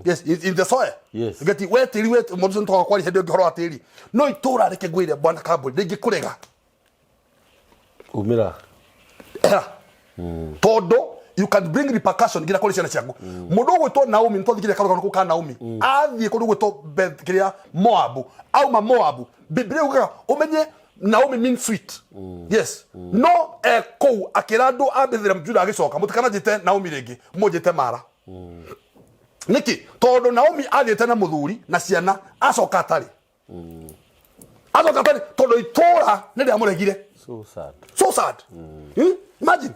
Yes, in the soil. Yes. Geti we tĩri, we mũndũ ũcio nĩtwaga kwaria hĩndĩ ĩngĩ ũhoro wa tĩri. No itũra reke ngwĩre, bwana Kambũri, rĩngĩkũrega. Umĩra. Era. Tondũ you can bring repercussion nginya kũrĩ ciana ciaku. Mũndũ ũgwĩtwo Naomi, nĩtwathikire karũgano kau ka Naomi. Athiĩ kũndũ gwĩtwo Beth kĩrĩa Moabu. Auma Moabu. Biblia yugaga ũmenye Naomi means sweet. Yes. No e kũu akĩra andũ a Bethlehem Juda agĩcoka, mũtikananjĩte Naomi rĩngĩ, mũnjĩte Mara. Nĩkĩ? Tondũ Naomi athiĩte na mũthuri na ciana, acoka atarĩ. Acoka atarĩ tondũ itũra nĩ rĩamũregire. So sad. So sad. Imagine.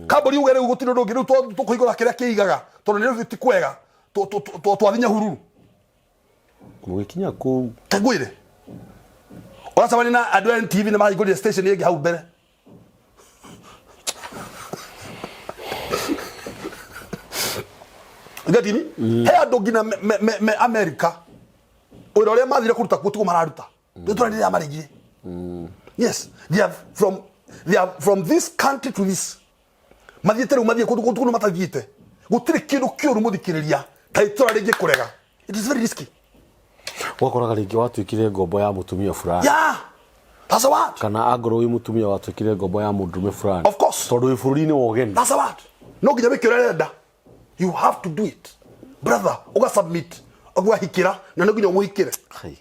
Kambũri uge rĩu gũtirĩ ũndũ ũngĩ, rĩu tũkũhingũra kĩrĩa kĩigaga tondũ nĩ ti kwega. Twathiĩ Nyahururu. Mũgĩkinya kũu. Kangwĩre. Ũracemania na andũ a NTV nĩ marahingũrire station ĩngĩ hau mbere. Gatini, he andũ nginya me America wĩra ũrĩa mathire kũruta kuo tiguo mararuta. Nĩ tũra rĩrĩa marĩgire. Yes, they are from this country to this. Mathiĩte rĩu, mathiĩ kũndũ kũndũ matathiĩte. Gũtirĩ kĩndũ kĩũru, mũthikĩrĩria, ta itũra rĩngĩ kũrega. It is very risky. Wakoraga rĩngĩ watuĩkire ngombo ya mũtumia fulani. Yeah, that's a word. Kana angorwo wĩ mũtumia watuĩkire ngombo ya mũndũrũme fulani. Of course. Tondũ wĩ bũrũri-inĩ wa ũgeni. That's a word. No nginya wĩke ũrĩa ũrenda. You have to do it, brother. Ũga submit, ũgahikĩra, na no nginya ũmũhikĩre. Hai.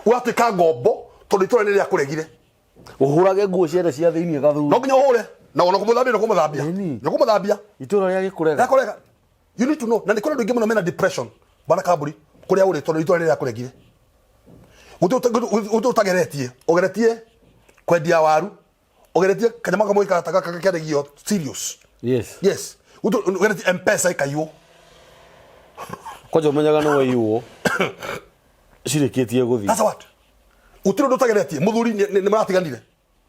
Ũgatuĩka ngombo tondũ itũra nĩ rĩakũregire. Ũhũrage nguo ciothe cia thĩinĩ gathuri. No nginya ũhũre, na ona kũmũthambia nĩ kũmũthambia. Ĩni. Nĩ kũmũthambia. Itũra rĩa gĩkũrega. Rĩakũrega. You need to know. Na nĩ kũrĩ andũ aingĩ mũno mena depression, bwana Kambũri, kũrĩa ũrĩ, tondũ itũra rĩrĩa rĩakũregire. Gũtirĩ ũtageretie. Ũgeretie kwendia waru, ũgeretie kanyamũ kamwe gakendagio serious. Yes. Yes. Gũtirĩ ũgeretie Mpesa ĩkaiywo. Kwanja ũmenyaga nĩ waiywo cirĩkĩtie gũthiĩ. That's what. Gũtirĩ ũndũ ũtageretie. Mũthuri nĩ maratiganire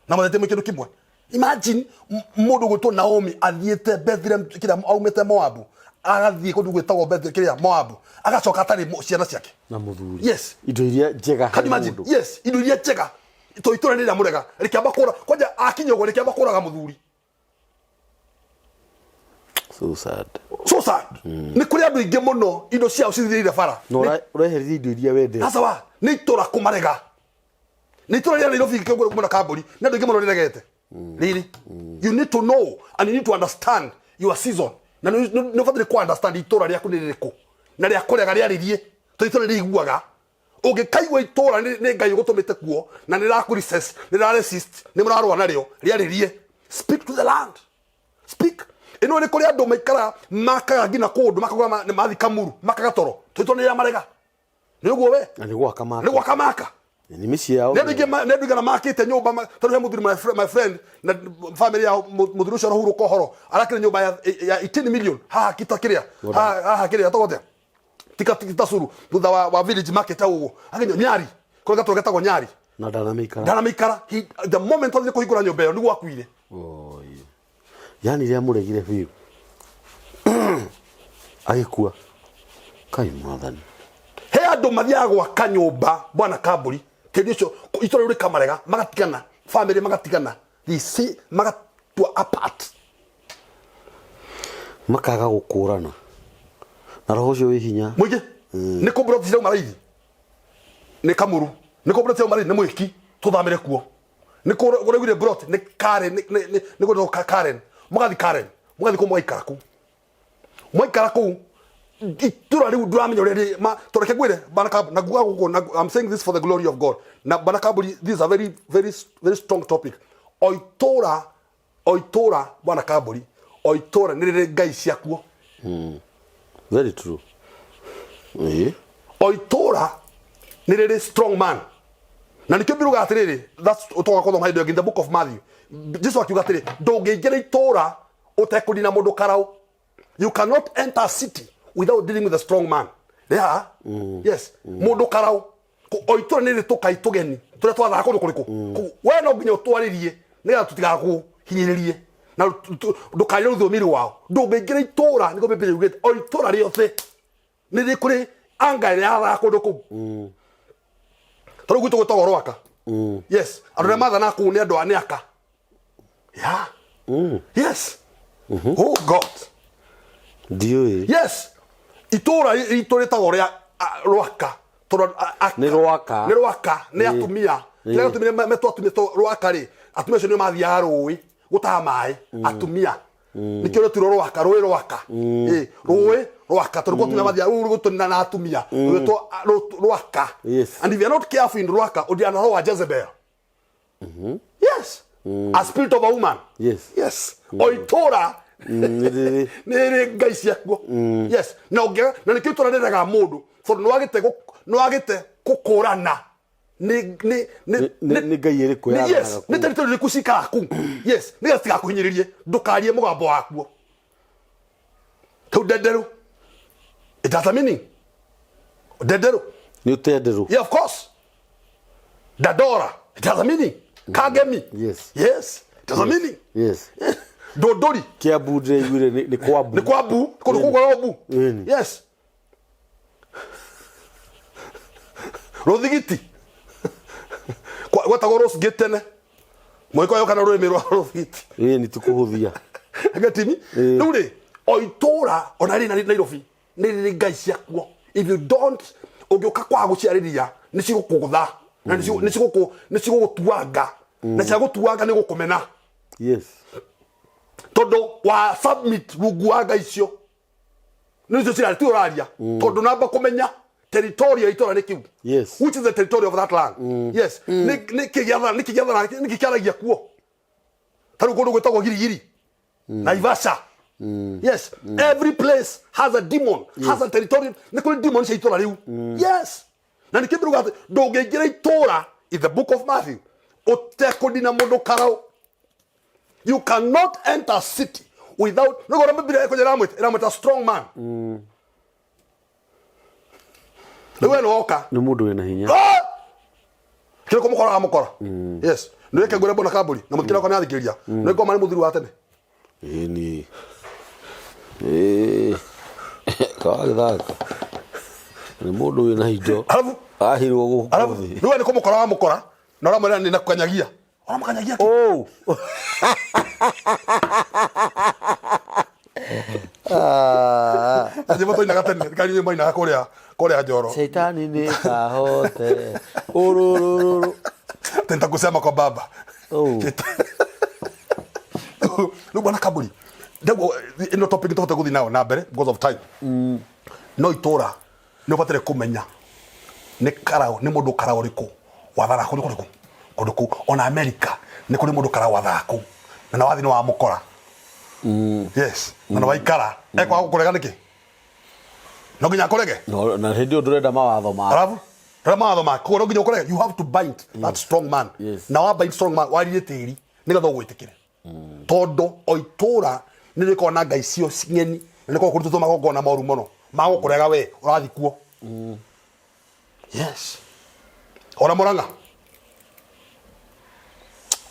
na mathete kĩndũ kĩmwe. Imagine mũndũ gwĩtwo Naomi athiĩte Bethlehem kĩrĩa aumĩte Moabu, agathiĩ kũndũ gwĩtagwo Bethlehem kĩrĩa Moabu, agacoka atarĩ ciana ciake na mũthuri. Yes. Indo iria njega Can harĩ you imagine? mũndũ. Yes, indo iria njega to itũra nĩ rĩamũrega, rĩkĩamba kũra kwanja akinya ũguo rĩkĩamba kũraga mũthuri. So sad. So sad. Nĩ kũrĩ andũ aingĩ mũno indo ciao cithirĩire bara. Na ũreheririe indo iria wendete. Sasa wa nĩ itũra kũmarega, nĩ itũra rĩa Nairobi kĩongoro mũno kambũri, nĩ andũ aingĩ mũno rĩregete rĩrĩ. You need to know and you need to understand your season, na nĩ ũbataire ku understand itũra rĩaku nĩ rĩrĩkũ na rĩa kũrega, rĩarĩrie, tondũ itũra rĩiguaga. Ũngĩkaigua itũra nĩ Ngai ũgũtũmĩte kuo na nĩ rĩraku resist, nĩ rĩra resist, nĩ mũrarũa narĩo, rĩarĩrie. Speak to the land. Speak. Ĩno nĩ kũrĩ andũ maikara makaga nginya kũndũ makauga nĩ mathi Kamuru, makaga toro tondũ nĩ rĩa marega. Nĩ ũguo we. Na nĩ gwaka maka. Nĩ gwaka maka. Nĩ mĩciĩ yao. Nĩ andũ aingĩ nĩ andũ aingĩ makĩte nyũmba tondũ he mũthuri, my friend na family yao, mũthuri ũcio arahurũka ũhoro, arakire nyũmba ya 18 million haha kita kĩrĩa haha kĩrĩa togote tika tika suru thutha wa village market hau ũguo akinya Nyari, kũrĩa gatũra getagwo Nyari. Na ndanamĩikara. Ndanamĩikara. The moment athire kũhingũra nyũmba ĩyo nĩguo akuire. Oi. Yani rĩamũregire biũ agĩkua. Kai Mwathani. He Andũ mathiaga gwaka nyũmba, bwana Kambũri, tĩri ũcio itũra rĩu rĩkamarega, magatigana, family magatigana, they see, magatua apart. Makaga gũkũrana na roho ũcio wĩ hinya. Mũingĩ nĩ kũ mburoti cirauma raithi nĩ Kamuru, nĩ kũ mburoti cirauma raithi nĩ Mwĩki, tũthamĩre kuo. Nĩ kũ ũraiguire mburoti nĩ Karen, nĩ gwĩtwo Karen, mũgathi Karen, mũgathi kũu, mũgaikara kũu. Mwaikara kũu itũra rĩu ndũramenya ũrĩa ma tondũ reke ngwĩre, bana Kamburi, na nguga gũkũ na I'm saying this for the glory of God, na bana Kamburi, this is a very very very strong topic. O itũra, o itũra, bwana Kamburi, o itũra nĩ rĩrĩ ngai ciakuo. Very true. Ĩĩ. O itũra nĩ rĩrĩ strong man, na nĩkĩo mbiruga atĩrĩrĩ, that's ũtoga kũthoma hĩndĩ ĩyo in the Book of Matthew. Jesu akiuga atĩrĩ, ndũngĩingĩra itũra ũtekũnina mũndũ karau. You cannot enter a city without dealing with a strong man. Yeah. Yes. Mũndũ karau. O itũra nĩ rĩrĩ tũkai tũgeni tũrĩa twathaga kũndũ kũrĩkũ. We no nginya ũtwarĩrie nĩgetha tũtigakũhinyĩrĩrie na ndũkarie rũthiomi rwao. Ndũngĩingĩra itũra, nĩguo Bibilia yugĩte, o itũra rĩothe nĩ rĩ kũrĩ anga ĩrĩa yathaga kũndũ kũu. Tondũ gwitũ gwĩtagwo Rwaka. Yes, andũ arĩa mathanaga kũu nĩ andũ a nĩ aka. Yeah. Yes. Oh God. Ndiũĩ. Yes. Itũra ritũ rĩtagwo rĩa Rwaka. Tondũ Nĩ Rwaka. Nĩ Rwaka, nĩ atumia. Kĩrĩa gĩatũmire metwo atumia to Rwaka rĩ, atumia acio nĩo mathiaga rũĩ gũtaha maĩ, atumia. Nĩkĩo rĩetirwo Rwaka, rũĩ Rwaka. Ĩ, rũĩ Rwaka tondũ kwa atumia mathiaga rũu rũgũtũnina na atumia. Rwĩtwo Rwaka. Yes. And if you are not careful in Rwaka, ũthiaga na roho wa Jezebel. Yes. A spirit of a woman. Yes. Yes. O itũra Nĩ rĩrĩ. Nĩ rĩ ngai ciakuo. Yes. Na ũngĩaga na nĩkĩo itũra rĩregaga mũndũ tondũ nĩ wagĩte gũkũrana nĩ nĩ nĩ Nĩ ngai ĩrĩkũ yes, yathanaga nĩ kũu? Territory ĩrĩkũ cikaraga kũu. Yes, nĩgetha citigakũhinyĩrĩrie, ndũkarie mũgambo wakuo. Tau ndenderũ. It has a meaning. Ndenderũ. Nĩ ũtenderũ. Yeah, of course. Dadora. It has a meaning. Kagemi. Yes. Yes. It has a meaning. Yes. Dodori. Kiambu ndĩraiguire nĩ kwambu. Nĩ kwa bu. Kũndũ kũu kwa bu. Ĩni. Yes. Rũthigiti. Gwetagwo Rosgate tene. Mũgĩkũyũ kana rũrĩmĩ rwa rũthigiti. Ĩni tũkũhũthia. Getimi. Rĩu rĩ, o itũra ona rĩ Nairobi nĩ rĩrĩ ngai ciakuo. If you don't, ũngĩũka kwaga gũciarĩria, nĩ cigũkũgũtha na nĩ cigũgũtuanga, na ciagũtuanga nĩ gũkũmena. Yes. Tondũ wa submit rungu wa ngai icio, nĩ icio ciraria, tiwe ũraria, tondũ namba kũmenya territory ya itũra nĩ kĩu. Yes. Which is the territory of that land. Yes. Nĩ kĩ gĩathana, nĩ kĩ gĩathana, nĩ kĩ kĩaragia kuo? Ta rĩu kũndũ gwĩtagwo Girigiri, Naivasha. Yes. Every place has a demon, has a territory. Nĩ kũrĩ demon cia itũra rĩu. Yes. Na nĩkĩo ndĩruga atĩ ndũngĩingĩra itũra, in the Book of Matthew, ũtekũnina mũndũ karau. You cannot enter a city without, nĩguo ũrĩa Bibilia ĩkũnjĩra, ĩramwĩta strong man. Rĩu we nĩwoka. Nĩ mũndũ wĩna hinya. Ah! Kĩrĩkũ mũkoraga mũkora. Yes. Nĩwĩke ngwĩre, mbona Kambũri na mũtikĩra kwa nĩathikĩrĩria. Nĩ ngoma nĩ mũthuri wa tene. Ĩni. Ĩĩ. Kawagĩthaka. Nĩ mũndũ wĩna indo. Arabu Ahirwo gũkũ arabu thĩ. Rĩu we nĩ kũmũkora wamũkora na ũramwĩra nĩ nakũkanyagia. Ũramũkanyagia kĩ? Oh. Ah. Nyĩmbo twainaga tene, kari nyĩmbo mainaga kũrĩa Njoro. Shaitani nĩ kahote. Urururu. Nitakusema kwa baba. Oh. Rĩu bwana Kambũri, ndauga ĩno topic tũhote gũthiĩ nayo na mbere because of time. No itũra nĩ ũbataire kũmenya nĩ karau, nĩ mũndũ karau ũrĩkũ wathanaga kũndũ kũrĩkũ, kũndũ kũu. Ona America nĩ kũrĩ mũndũ karau wathanaga kũu na wathi nĩ wamũkora. Yes, na nĩ waikara ekwaga gũkũrega nĩkĩ? No nginya akũrege. No, na hĩndĩ ĩyo ndũrenda mawatho ma. Alafu rä mawatho make, koguo no nginya ũkũrege. You have to bind that strong man. Yes. Na wa bind strong man, waririe tĩri nĩgetha ũgwĩtĩkĩre, tondũ o itũra nĩ rĩkoragwo na ngai cio ng'eni na nĩ koragwo kũrutĩtwo magongona moru mũno magũkũrega we ũrathiĩ kuo. Yes, ona Mũrang'a.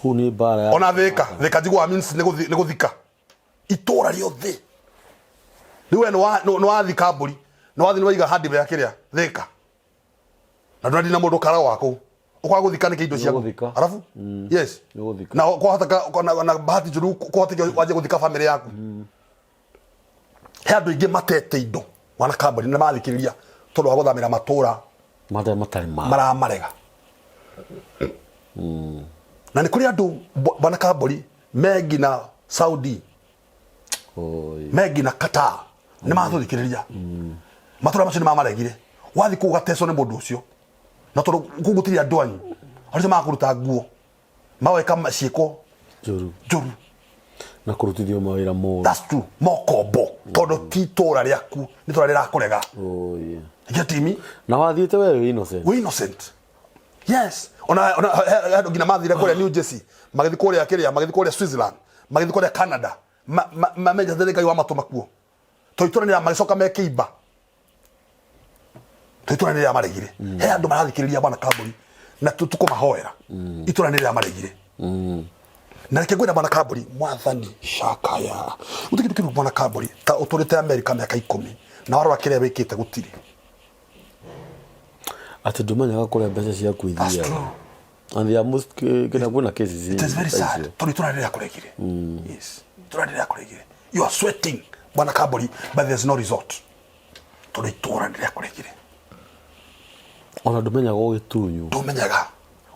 Kũu nĩ mbara ya. Ona Thĩka. Thĩka njiguaga means nĩ gũthika itũra rĩothe. Rĩu we nĩ wathika mbũri, nĩ wathi, nĩ waiga hardware kĩrĩa Thĩka. Na ndũrandi na mũndũ kara waku ũkwaga gũthika nĩkĩ indo ciaku? Nĩũgũthika. Arabu yes. Nĩũgũthika. Na kwahoteka na bahati njũru kwahoteka wanjie gũthika famĩlĩ yaku. He andũ aingĩ matete indo wana kambuni na mathikĩrĩria tondũ wa gũthamĩra matũra marĩa matarĩ ma maramarega. Na nĩ kũrĩ andũ bwana kambuni me nginya Saudi, Oi. me nginya Qatar, nĩ matũthikĩrĩria. Matũra macio nĩ mamaregire. Wathiĩ kũu ũgatecwo nĩ mũndũ ũcio, na tondũ kũu gũtirĩ andũ anyu, andũ acio magakũruta nguo, magwĩka ciĩko njũru njũru. Na kũrutithio mawĩra moru. That's true. Mokombo tondũ ti itũra rĩaku, nĩ itũra rĩrakũrega. Oi. Get me? Na wathiĩte we wĩ innocent. We innocent, yes. Ona he andũ nginya mathire kũrĩa New Jersey, magĩthiĩ kũrĩa kĩrĩa, magĩthiĩ kũrĩa Switzerland, magĩthiĩ kũrĩa Canada, mamenyete nĩ Ngai wamatũma kuo, to itũra nĩ magĩcoka mekĩimba to itũra nĩ rĩamaregire. He andũ marathikĩrĩria bwana kambuni na tũkũmahoera, itũra nĩ rĩamaregire. Na reke ngwĩra bwana kambuni, mwathani cakaya gũtirĩ kĩndũ kĩru bwana kambuni ta ũtũrĩte Amerika mĩaka 10 na warora kĩrĩa wĩkĩte gũtirĩ. Atĩ ndũmenyaga kũrĩa mbeca ciaku That's ithiaga. true. And they are most kĩrĩa kwĩna cases It is very ta sad. icio. Tondũ itũra rĩrĩa kũregire. Yes. Itũra rĩrĩa kũregire. You are sweating, bwana Kamburi, but there's no result. Tondũ itũra rĩrĩa kũregire. Ona ndũmenyaga ũgĩtunywo. Ndũmenyaga.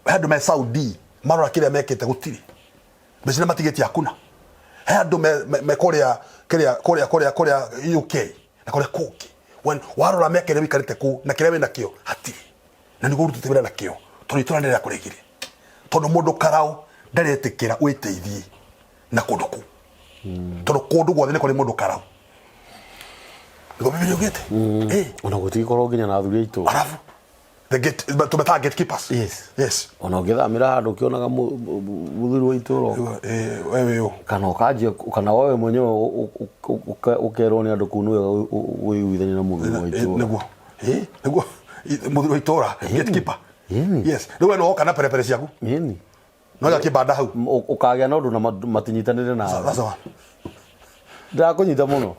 He andũ me Saudi, marora kĩrĩa mekĩte gũtirĩ. Mbeca iria matigĩtie hakuna. He andũ me kũrĩa kĩrĩa kũrĩa UK na kũrĩa kũngĩ. When warora mĩaka ĩrĩa ũikarĩte kũu na kĩrĩa wĩnakĩo hatirĩ. Na nĩguo ũrutĩte wĩra nakĩo tondũ itũra nĩ rĩrakũregire. Tondũ mũndũ karau ndaretĩkĩra wĩteithie na kũndũ kũu. Tondũ kũndũ guothe nĩ kũrĩ mũndũ karau. Nĩguo Bibilia yugĩte. Ona gũtigĩkorwo nginya na athuri a itũra. Arabu the gate tũmetaga gatekeepers. Yes. Yes. Ona ũngĩthamĩra handũ ũkĩonaga mũthuri wa itũra. Wewe wĩ ũ? Kana ũkanjia kana wewe mwenyewe ũkerwo nĩ andũ kũu nĩwega wĩiguithanie na mũthuri wa itũra. Nĩguo. Nĩguo mũthuri wa itũra, gatekeeper. Yes. Rĩu we no woka na perepere ciaku. Ĩni. No gakĩbanda hau. Ũkagĩa na ũndũ na matinyitanĩre nawe. That's the one. Ndakũnyita mũno.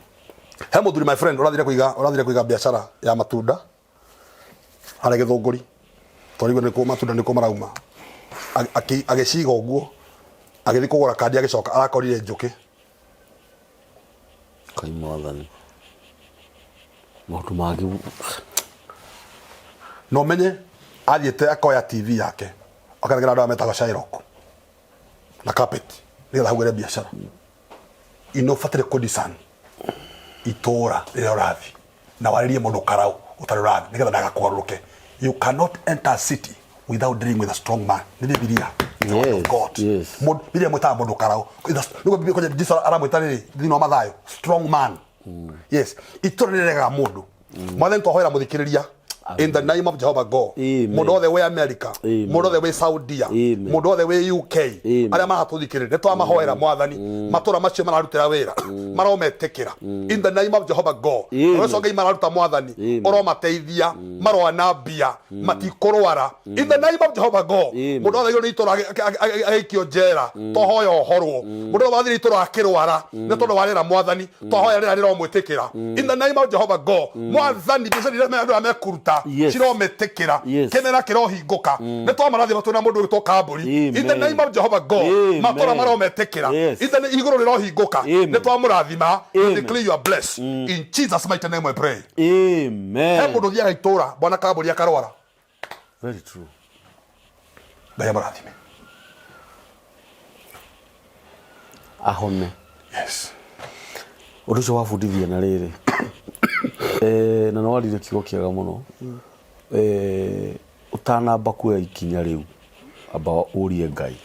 He mũthuri my friend ũrathire kũiga biacara ya matunda harĩa Gĩthũngũri, twarigwo nĩkũ matunda nĩkũ marauma. Agĩciga ũguo, agĩthiĩ kũgũra kandi, agĩcoka arakorire njũkĩ. Kai mwathani. Maũndũ mangĩ. Na ũmenye athiĩte akoya TV yake akaregera andũ arĩa metagwo Shylock na carpet nĩgetha ahũre biacara. Ino ũbataire kũ discern itũra rĩrĩa ũrathiĩ na warĩrie mũndũ karau ũtarĩ ũrathiĩ nĩgetha ndagakũgarũrũke. You cannot enter a city without dealing with a strong man. Nĩ Bibilia. The word of God. Bibilia ĩmwĩtaga mũndũ karau. Nĩguo Bibilia kwanja Jesu aramwĩta rĩrĩ thĩinĩ wa Mathayo, strong man. Yes. Itũra nĩ rĩregaga mũndũ. Mwathani twahoera mũthikĩrĩria in the name of Jehovah God. Amen. Mũndũ wothe wĩ America, Amen. mũndũ wothe wĩ Saudia, Amen. mũndũ wothe wĩ UK, Amen. arĩa maratũthikĩrĩria nĩ twamahoera Mwathani, matũra macio mararutĩra wĩra marometĩkĩra in the name of Jehovah God. Amen. Ũcio Ngai mararuta Mwathani, Amen. ũromateithia, maroana mbia, matikũrwara in the name of Jehovah God. Amen. Mũndũ wothe nĩ itũra agĩikio njera, twahoya ũhorwo. Mũndũ wothe wathire itũra akĩrwara nĩ tondũ wa rĩera Mwathani, twahoya rĩera rĩromwĩtĩkĩra in the name of Jehovah God. Mwathani mbeca iria andũ aya mekũruta Yes. cirometĩkĩra, Yes. kĩmera kĩrohingũka. Nĩ twamarathima twĩna mũndũ ũgĩtwo Kambũri in the Amen. name of Jehovah God. Amen. Matũra marometĩkĩra Yes. in the igũrũ rĩrohingũka. Amen. Nĩ twamũrathima. We Amen. declare you are blessed in Jesus mighty name we pray. Amen. He mũndũ ũthiaga itũra bwana Kambũri akarwara. Very true. Ngai amũrathime. Ahone. Yes. Ũndũ ũcio wabundithia na rĩrĩ na nĩwaririe kiugo kĩega mũno. Ũtanamba kuoya ikinya rĩu, amba ũrie Ngai.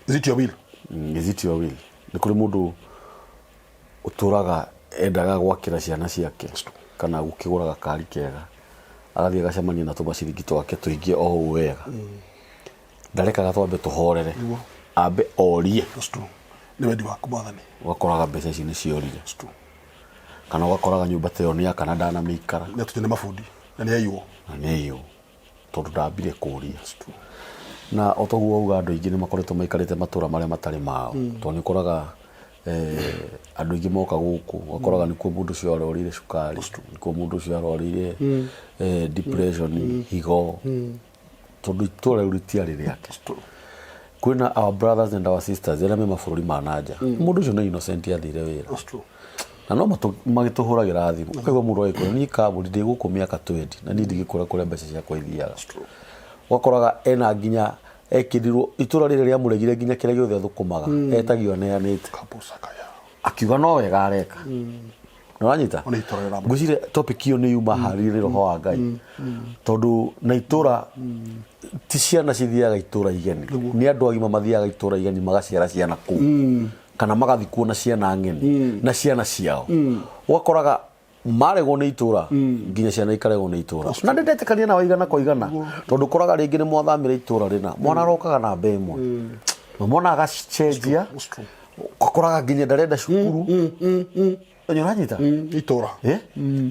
Is it your will? Is it your will? Nĩ kũrĩ mũndũ ũtũraga endaga gwakĩra ciana ciake kana gũkĩgũra gakari kega, agathiĩ agacemania na tũmaciringi twake tũingĩ o ũũ wega. Ndarekaga twambe tũhorere, ambe orie. That's true. Nĩ wendi waku Mwathani. Ũgakoraga mbeca ici nĩ ciorire. Kana ũgakoraga nyũmba ta ĩyo nĩ yaka na ndanamĩikara. Nĩ atũnye nĩ mabundi na nĩ aiywo. Na nĩ aiywo tondũ ndambire kũria. Na o toguo wauga andũ aingĩ nĩ makoretwo maikarĩte matũra marĩa matarĩ mao. Tondũ nĩ ũkoraga Andũ aingĩ moka gũkũ ũgakoraga nĩkuo mũndũ ũcio arwarĩire cukari, nĩkuo mũndũ ũcio arwarĩire depression, higo, tondũ itũra rĩu rĩtiarĩ rĩake. Kwĩna our brothers and our sisters arĩa me mabũrũri ma nanja, mũndũ ũcio nĩ innocent athire wĩra. That's true. Na no magĩtũhũragĩra thimũ, ũkaigua mũndũ agĩkwĩra niĩ kambuni ndĩ gũkũ mĩaka 20 na niĩ ndigĩkwĩra kũrĩa mbeca ciakwa ithiaga. Ũgakoraga ena nginya ekĩrirwo itũra rĩrĩ rĩamũregire nginya kĩrĩa gĩothe athũkũmaga etagio aneanĩte. Kabusakaya. Akiuga no wega areka. Nĩwanyita? Ona itũra rĩramũrega. Ngwĩciria topic ĩyo nĩ yuma harĩ nĩ roho wa Ngai. Tondũ na itũra ti ciana cithiaga itũra igeni. Nĩ andũ agima mathiaga itũra igeni magaciara ciana kũu. Kana magathiĩ kuo na ciana ng'eni na ciana ciao. Ũgakoraga maregwo nĩ itũra nginya ciana ikaregwo nĩ itũra. Na nĩ ndetĩkania nawe igana kwa igana tondũ ũkoraga rĩngĩ nĩ mwathamĩra itũra rĩna mwana arokaga namba ĩmwe. Na mwana agacenjia ũgakoraga nginya ndarenda cukuru. Nĩ ũranyita? Itũra.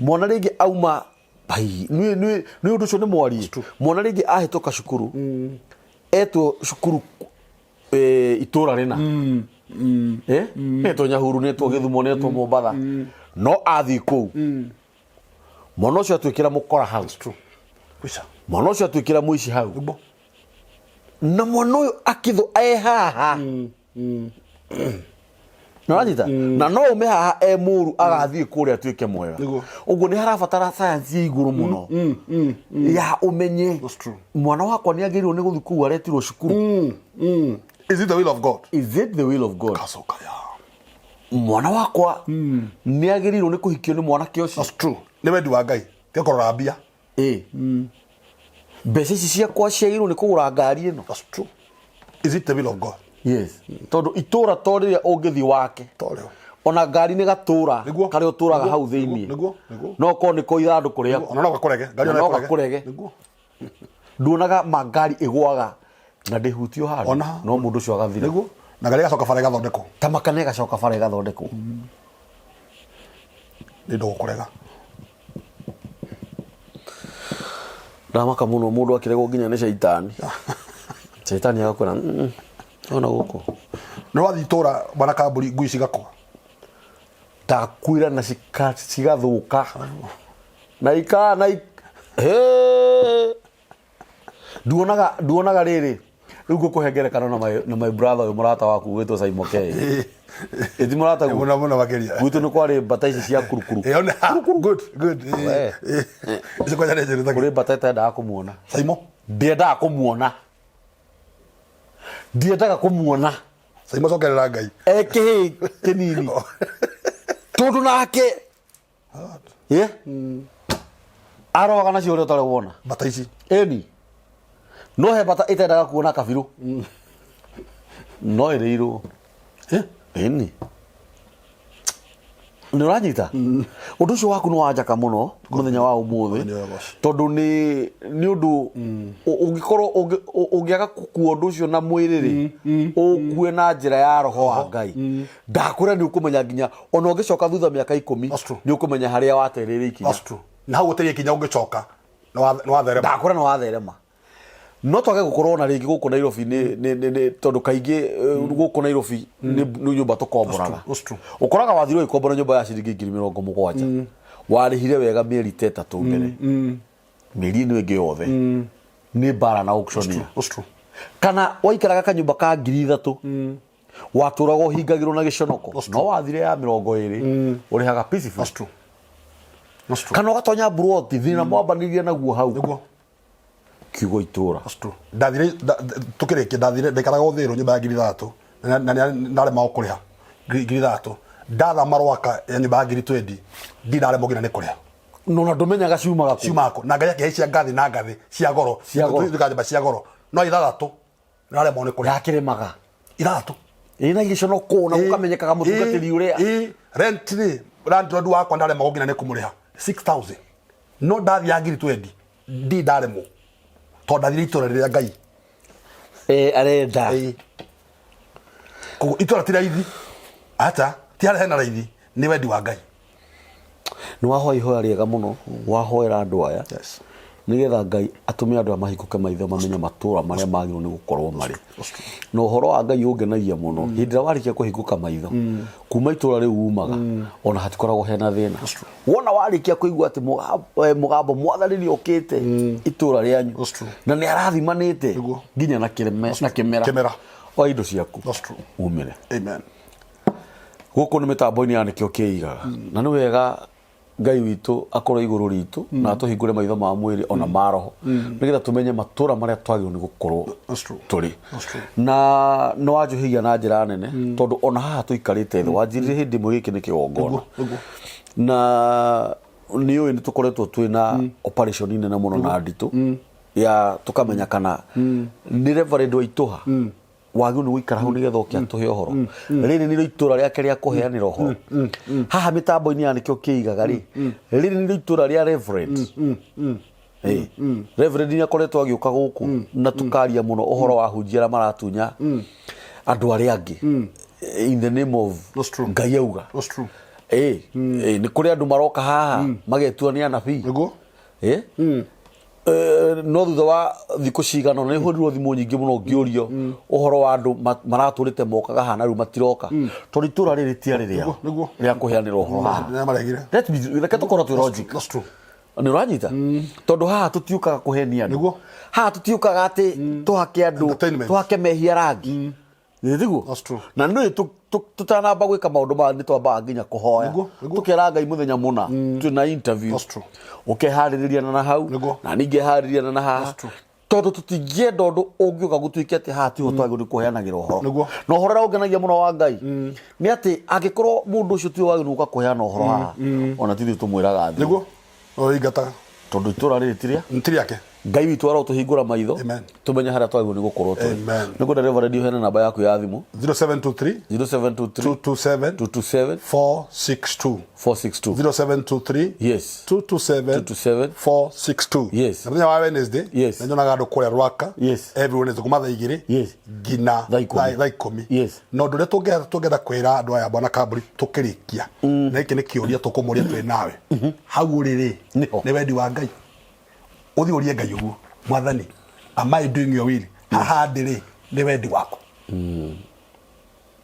Mwana rĩngĩ auma bai nĩ nĩ nĩ ũndũ ũcio nĩ mwarie. Mwana rĩngĩ ahĩtũka cukuru etwo cukuru itũra rĩna. Netwo Nyahururu, netwo Gĩthumo, netwo Mombatha. No athiĩ kũu mwana ũcio atuĩkĩra mũkora hau. Kwisha. Mwana ũcio atuĩkĩra mũici hau. Na mwana ũyũ akĩthũ e haha. Nĩwanyita? Na no ume haha e mũru agathiĩ kũrĩa atuĩke mwega. Ũguo nĩ harabatara science ya igũrũ mũno ya ũmenye That's true. mwana wakwa nĩ agĩrĩirwo nĩ gũthiĩ kũu aretirwo cukuru. Is it the will of God? Is it the will of God? Kasokaya. Mwana wakwa nĩ agĩrĩirwo nĩ kũhikio nĩ mwanake ũcio. That's true. Nĩ wendi wa Ngai. Tiga kũrora mbia. Mbeca ici ciakwa ciagĩrĩirwo nĩ kũgũra ngari ĩno. That's true. Is it the will of God? Yes. Tondũ itũra to rĩrĩa ũngĩthiĩ wake. To rĩo. Ona ngari nĩ gatũra Nĩguo. karĩa ũtũraga Nĩguo. hau thĩiniĩ. Nĩguo. Nĩguo. No korwo nĩ ko ithandũkũ rĩaku. Ona no gakũrege. Ngari Na ona no ĩkũrege. gakũrege. Nĩguo. Nduonaga ma ngari ĩgwaga na ndĩhutio handũ. Ona. No mũndũ ũcio agathira. Nĩguo. Na ngari ĩgacoka bara ĩgathondekwo. Ta makana ĩgacoka bara ĩgathondekwo. Nĩ ndũgũkũrega. Ndamaka mũno mũndũ akĩregwo nginya nĩ caitani. Caitani agakwĩra ona gũkũ. Nĩ wathiĩ itũra bwana kamburi ngui cigakua. Ndakwĩra na cigathũka. Na ika na Hee! Nduonaga nduonaga rĩrĩ rĩu ngũkũhe ngerekano na my brother ũyũ mũrata waku gwĩtwo Simon K. Ĩti mũrata guo? Mũno mũno makĩria. Gwitũ nĩ kwarĩ mbata ici cia kurukuru. Ona good good. We. Icio kwanja nĩ njũru. Kũrĩ mbata ĩtendaga kũmuona. Saimo. Ndiendaga kũmuona. Ndiendaga kũmuona. Saimo cokerera Ngai. E kĩhĩĩ kĩnini. Tondũ nake ye aroaga nacio ũrĩa ũtarĩ wona. Mbata ici. Ĩni. No he mbata ĩtendaga kuona kabirũ. No ĩrĩirwo. Ĩni. Nĩ ũranyita? Ũndũ ũcio waku nĩ wanjaka mũno mũthenya wa ũmũthĩ. Mũthenya wa ũmũthĩ. Tondũ nĩ ũndũ ũngĩkorwo ũngĩaga gũkua ũndũ ũcio na mwĩrĩ rĩ, ũkue na njĩra ya roho wa Ngai. Ndakwĩra nĩ ũkũmenya nginya ona ũngĩcoka thutha mĩaka 10 That's true. nĩ ũkũmenya harĩa watereire ikinya. That's true. Na hau ũterie ikinya ũngĩcoka nĩ watherema. Ndakwĩra nĩ watherema. No twage gũkorwo na rĩngĩ gũkũ Nairobi nĩ tondũ kaingĩ gũkũ Nairobi nĩ nyũmba tũkomboraga. That's true. Ũkoraga wathire ũgĩkombora nyũmba ya ciringi ngiri mĩrongo mũgwanja. Warĩhire wega mĩeri ta ĩtatũ mbere. Mĩeri ĩno ĩngĩ yothe nĩ mbara na auctioneer. That's true. Kana waikaraga kanyũmba ka ngiri ithatũ watũraga ũhingagĩrwo na gĩconoko no wathire ya mĩrongo ĩrĩ ũrĩhaga peaceful. That's true. That's true. Kana ũgatonya mburoti thĩna mwambanĩria naguo hau. Nĩguo. Kiugo itũra. That's true. Ndathire tukĩrĩkia ndathire ndaikaraga Ũthĩrũ nyũmba ya ngiri ithathatũ na ndaremagwo kũrĩha ngiri ithathatũ. Ndathama Rwaka ya nyũmba ya ngiri 20 ndindaremwo nginya nĩ kũrĩha. No na ndũmenyaga ciumaga kũ. Ciumaga kũ. Na Ngai akĩhaicia ngathĩ na ngathĩ cia goro. Cia goro. Tuĩkaga nyũmba cia goro. No ithathatũ ndaremwo nĩ kũrĩha. Yakĩrĩmaga. Ithathatũ. Ĩ na gĩconoko na gũkamenyekaga mũtungatĩri ũrĩa. Ĩ rent rĩ landlord wakwa ndaremagwo nginya nĩ kũmũrĩha 6000. No ndathiĩ ya ngiri 20 ndi ndaremwo. Tondũ ndathire itũra rĩrĩa Ngai. Arenda. Koguo itũra ti raithi. Acha, ti harĩa hena raithi, nĩ wendi wa Ngai. Nĩ wahoya ihoya rĩega mũno, wahoera andũ aya. Yes. Nĩgetha Ngai atũme andũ aya mahingũke maitho mamenye matũra marĩa magĩrĩirwo nĩ gũkorwo marĩ. Na ũhoro wa Ngai ũngenagia mũno hĩndĩ ĩrĩa warĩkia kũhingũka maitho kuma itũra rĩu umaga ona hatikoragwo hena thĩna. Wona warĩkia kũigua atĩ mũgambo mwathani nĩ okĩte itũra rĩanyu That's true. na nĩ arathimanĩte Nĩguo. nginya na kĩmera Kĩmera. oya indo ciaku That's true. umĩre. Amen. Gũkũ nĩ mĩtambo-inĩ ya nĩkĩo kĩigaga na nĩ wega Ngai witũ akorwo igũrũ ritũ na atũhingũre maitho ma mwĩrĩ ona ma roho nĩgetha tũmenye matũra marĩa twagĩrĩirwo nĩ gũkorwo That's true. tũrĩ. That's true. Na nĩ wanjũhĩgia na njĩra nene tondũ ona haha tũikarĩte thĩ wanjĩrire hĩndĩ ĩmwe gĩkĩ nĩ kĩgongona. Nĩguo, nĩguo. Na nĩ ũĩ nĩ tũkoretwo twĩ na operation nene mũno na nditũ ya tũkamenya kana nĩ Reverend Waitũha wagĩrĩirwo nĩ gũikara hau nĩgetha oke atũhe ũhoro. Rĩrĩ nĩrĩo itũra rĩake rĩa kũheanĩra ũhoro haha mĩtambo-inĩ ya nĩkĩo kĩigaga rĩ, rĩrĩ nĩrĩo itũra rĩa Reverend. Reverend nĩ akoretwo agĩũka gũkũ na tũkaria mũno ũhoro wa hunjia arĩa maratunya andũ arĩa angĩ in the name of That's true. Ngai auga. That's true. Nĩ kũrĩ andũ maroka haha magetua nĩ anabii. Nĩguo. No thutha wa thikũ cigana ũna nĩ hũrirwo thimũ nyingĩ mũno ngĩũrio ũhoro wa andũ maratũrĩte mokaga haha na rĩu matiroka tondũ itũra rĩrĩ rĩtiarĩ rĩao Nĩguo, nĩguo. rĩa kũheanĩra ũhoro haha. Nĩ maregire. Let me- reke tũkorwo twĩ logic. That's true. Nĩ ũranyita tondũ haha tũtiũkaga kũhenia andũ. Nĩguo. Haha tũtiũkaga atĩ tũhake andũ Entertainment. tũhake mehia rangi. Nĩ tiguo? That's true. Na nĩ tũtanamba gwĩka maũndũ maya nĩ twambaga nginya kũhoya. Nĩguo, nĩguo. Tũkera Ngai mũthenya mũna twĩ na interview. That's true. Ũkeharĩrĩria na hau Nĩguo. na niĩ ngeharĩrĩria na haha. That's true. Tondũ tũtingĩenda ũndũ ũngĩũka gũtuĩke atĩ haha tiho twagĩrĩirwo nĩ kũheanagĩra ũhoro. Nĩguo. Na ũhoro ũrĩa ũngenagia mũno wa Ngai nĩ atĩ angĩkorwo mũndũ ũcio tiwe wagĩrĩirwo gũka kũheana ũhoro haha ona ti ithuĩ tũmwĩraga athiĩ. Nĩguo. No ingataga. Tondũ itũra rĩrĩ ti rĩa Ti rĩake. Ngai witũ arotũhingũra maitho Amen. tũmenye harĩa twagĩrĩirwo nĩ gũkorwo tũrĩ. Amen. Nĩ ngwenda Reverend ũheane namba yaku ya thimũ. 0723 0723 227 227 462. 462. 0723 Yes. 227 227 462. Yes. Na mũthenya wa Wednesday Yes. nĩ nyonaga andũ kũrĩa Rwaka Yes. every Wednesday kuma thaa igĩrĩ Yes. nginya Thaa ikũmi. thaa ikũmi. Yes. Na ũndũ ũrĩa tũngĩenda kwĩra andũ aya bwana Kambũri tũkĩrĩkia na gĩkĩ nĩ kĩũria tũkũmũria twĩ nawe hau ũrĩ rĩ Nĩho. nĩ wendi wa Ngai ũthiĩ ũrie Ngai ũguo mwathani am I doing your will haha ndĩ rĩ nĩ wendi waku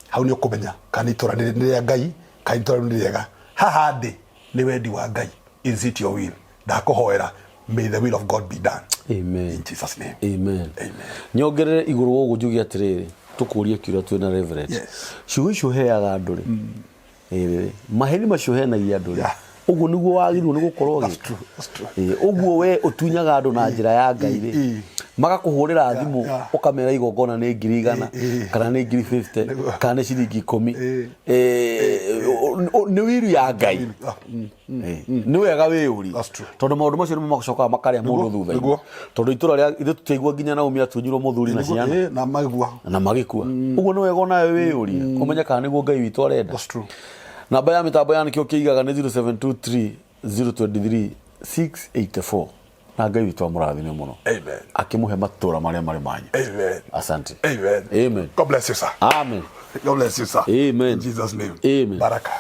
hau nĩ ũkũmenya kana itũra nĩ rĩa Ngai kana itũra rĩu nĩ rĩega haha ndĩ nĩ wendi wa Ngai is it your will ndakũhoera may the will of God be done Amen. in Jesus name Amen. Amen. Nyongerere igũrũ wa ũguo njuge atĩrĩrĩ tũkũrie kĩũria twĩ na Reverend. Yes. Ciugo icio ũheaga andũ rĩ ĩĩ, maheni macio ũheanagia andũ rĩ Yeah. ũguo nĩguo wagĩrĩirwo nĩ gũkorwo That's ũgĩka. true, that's true. Ĩĩ, ũguo we ũtunyaga andũ na njĩra ya Ngai rĩ ĩĩ. magakũhũrĩra thimũ yeah. ũkamera igongona nĩ ngiri igana Ĩĩ. kana nĩ ngiri 50 Nĩguo. kana nĩ ciringi ikũmi Ĩĩ. Ĩĩ, nĩ wiru ya Ngai. Ah, Ĩĩ. Nĩ wega wĩyũrie That's true. tondũ maũndũ macio nĩmo macokaga makarĩa mũndũ thutha-inĩ nĩguo. tondũ itũra rĩa ithuĩ tũtiaigua nginya Naomi atunyirwo mũthuri na Nĩguo, ciana ĩĩ, na magua na magĩkua ũguo nĩ wega onawe wĩyũrie ũmenye kana nĩguo Ngai witũ arenda. That's true. Namba ya mĩtambo ya nĩkĩo kĩigaga nĩ 0723 023 684 na Ngai witũ amũrathime mũno Amen. akĩmũhe matũra marĩa marĩ manyu. Amen. Asante. Amen. Amen. God bless you sir. Amen. God bless you sir. Amen. In Jesus name. Amen. Baraka.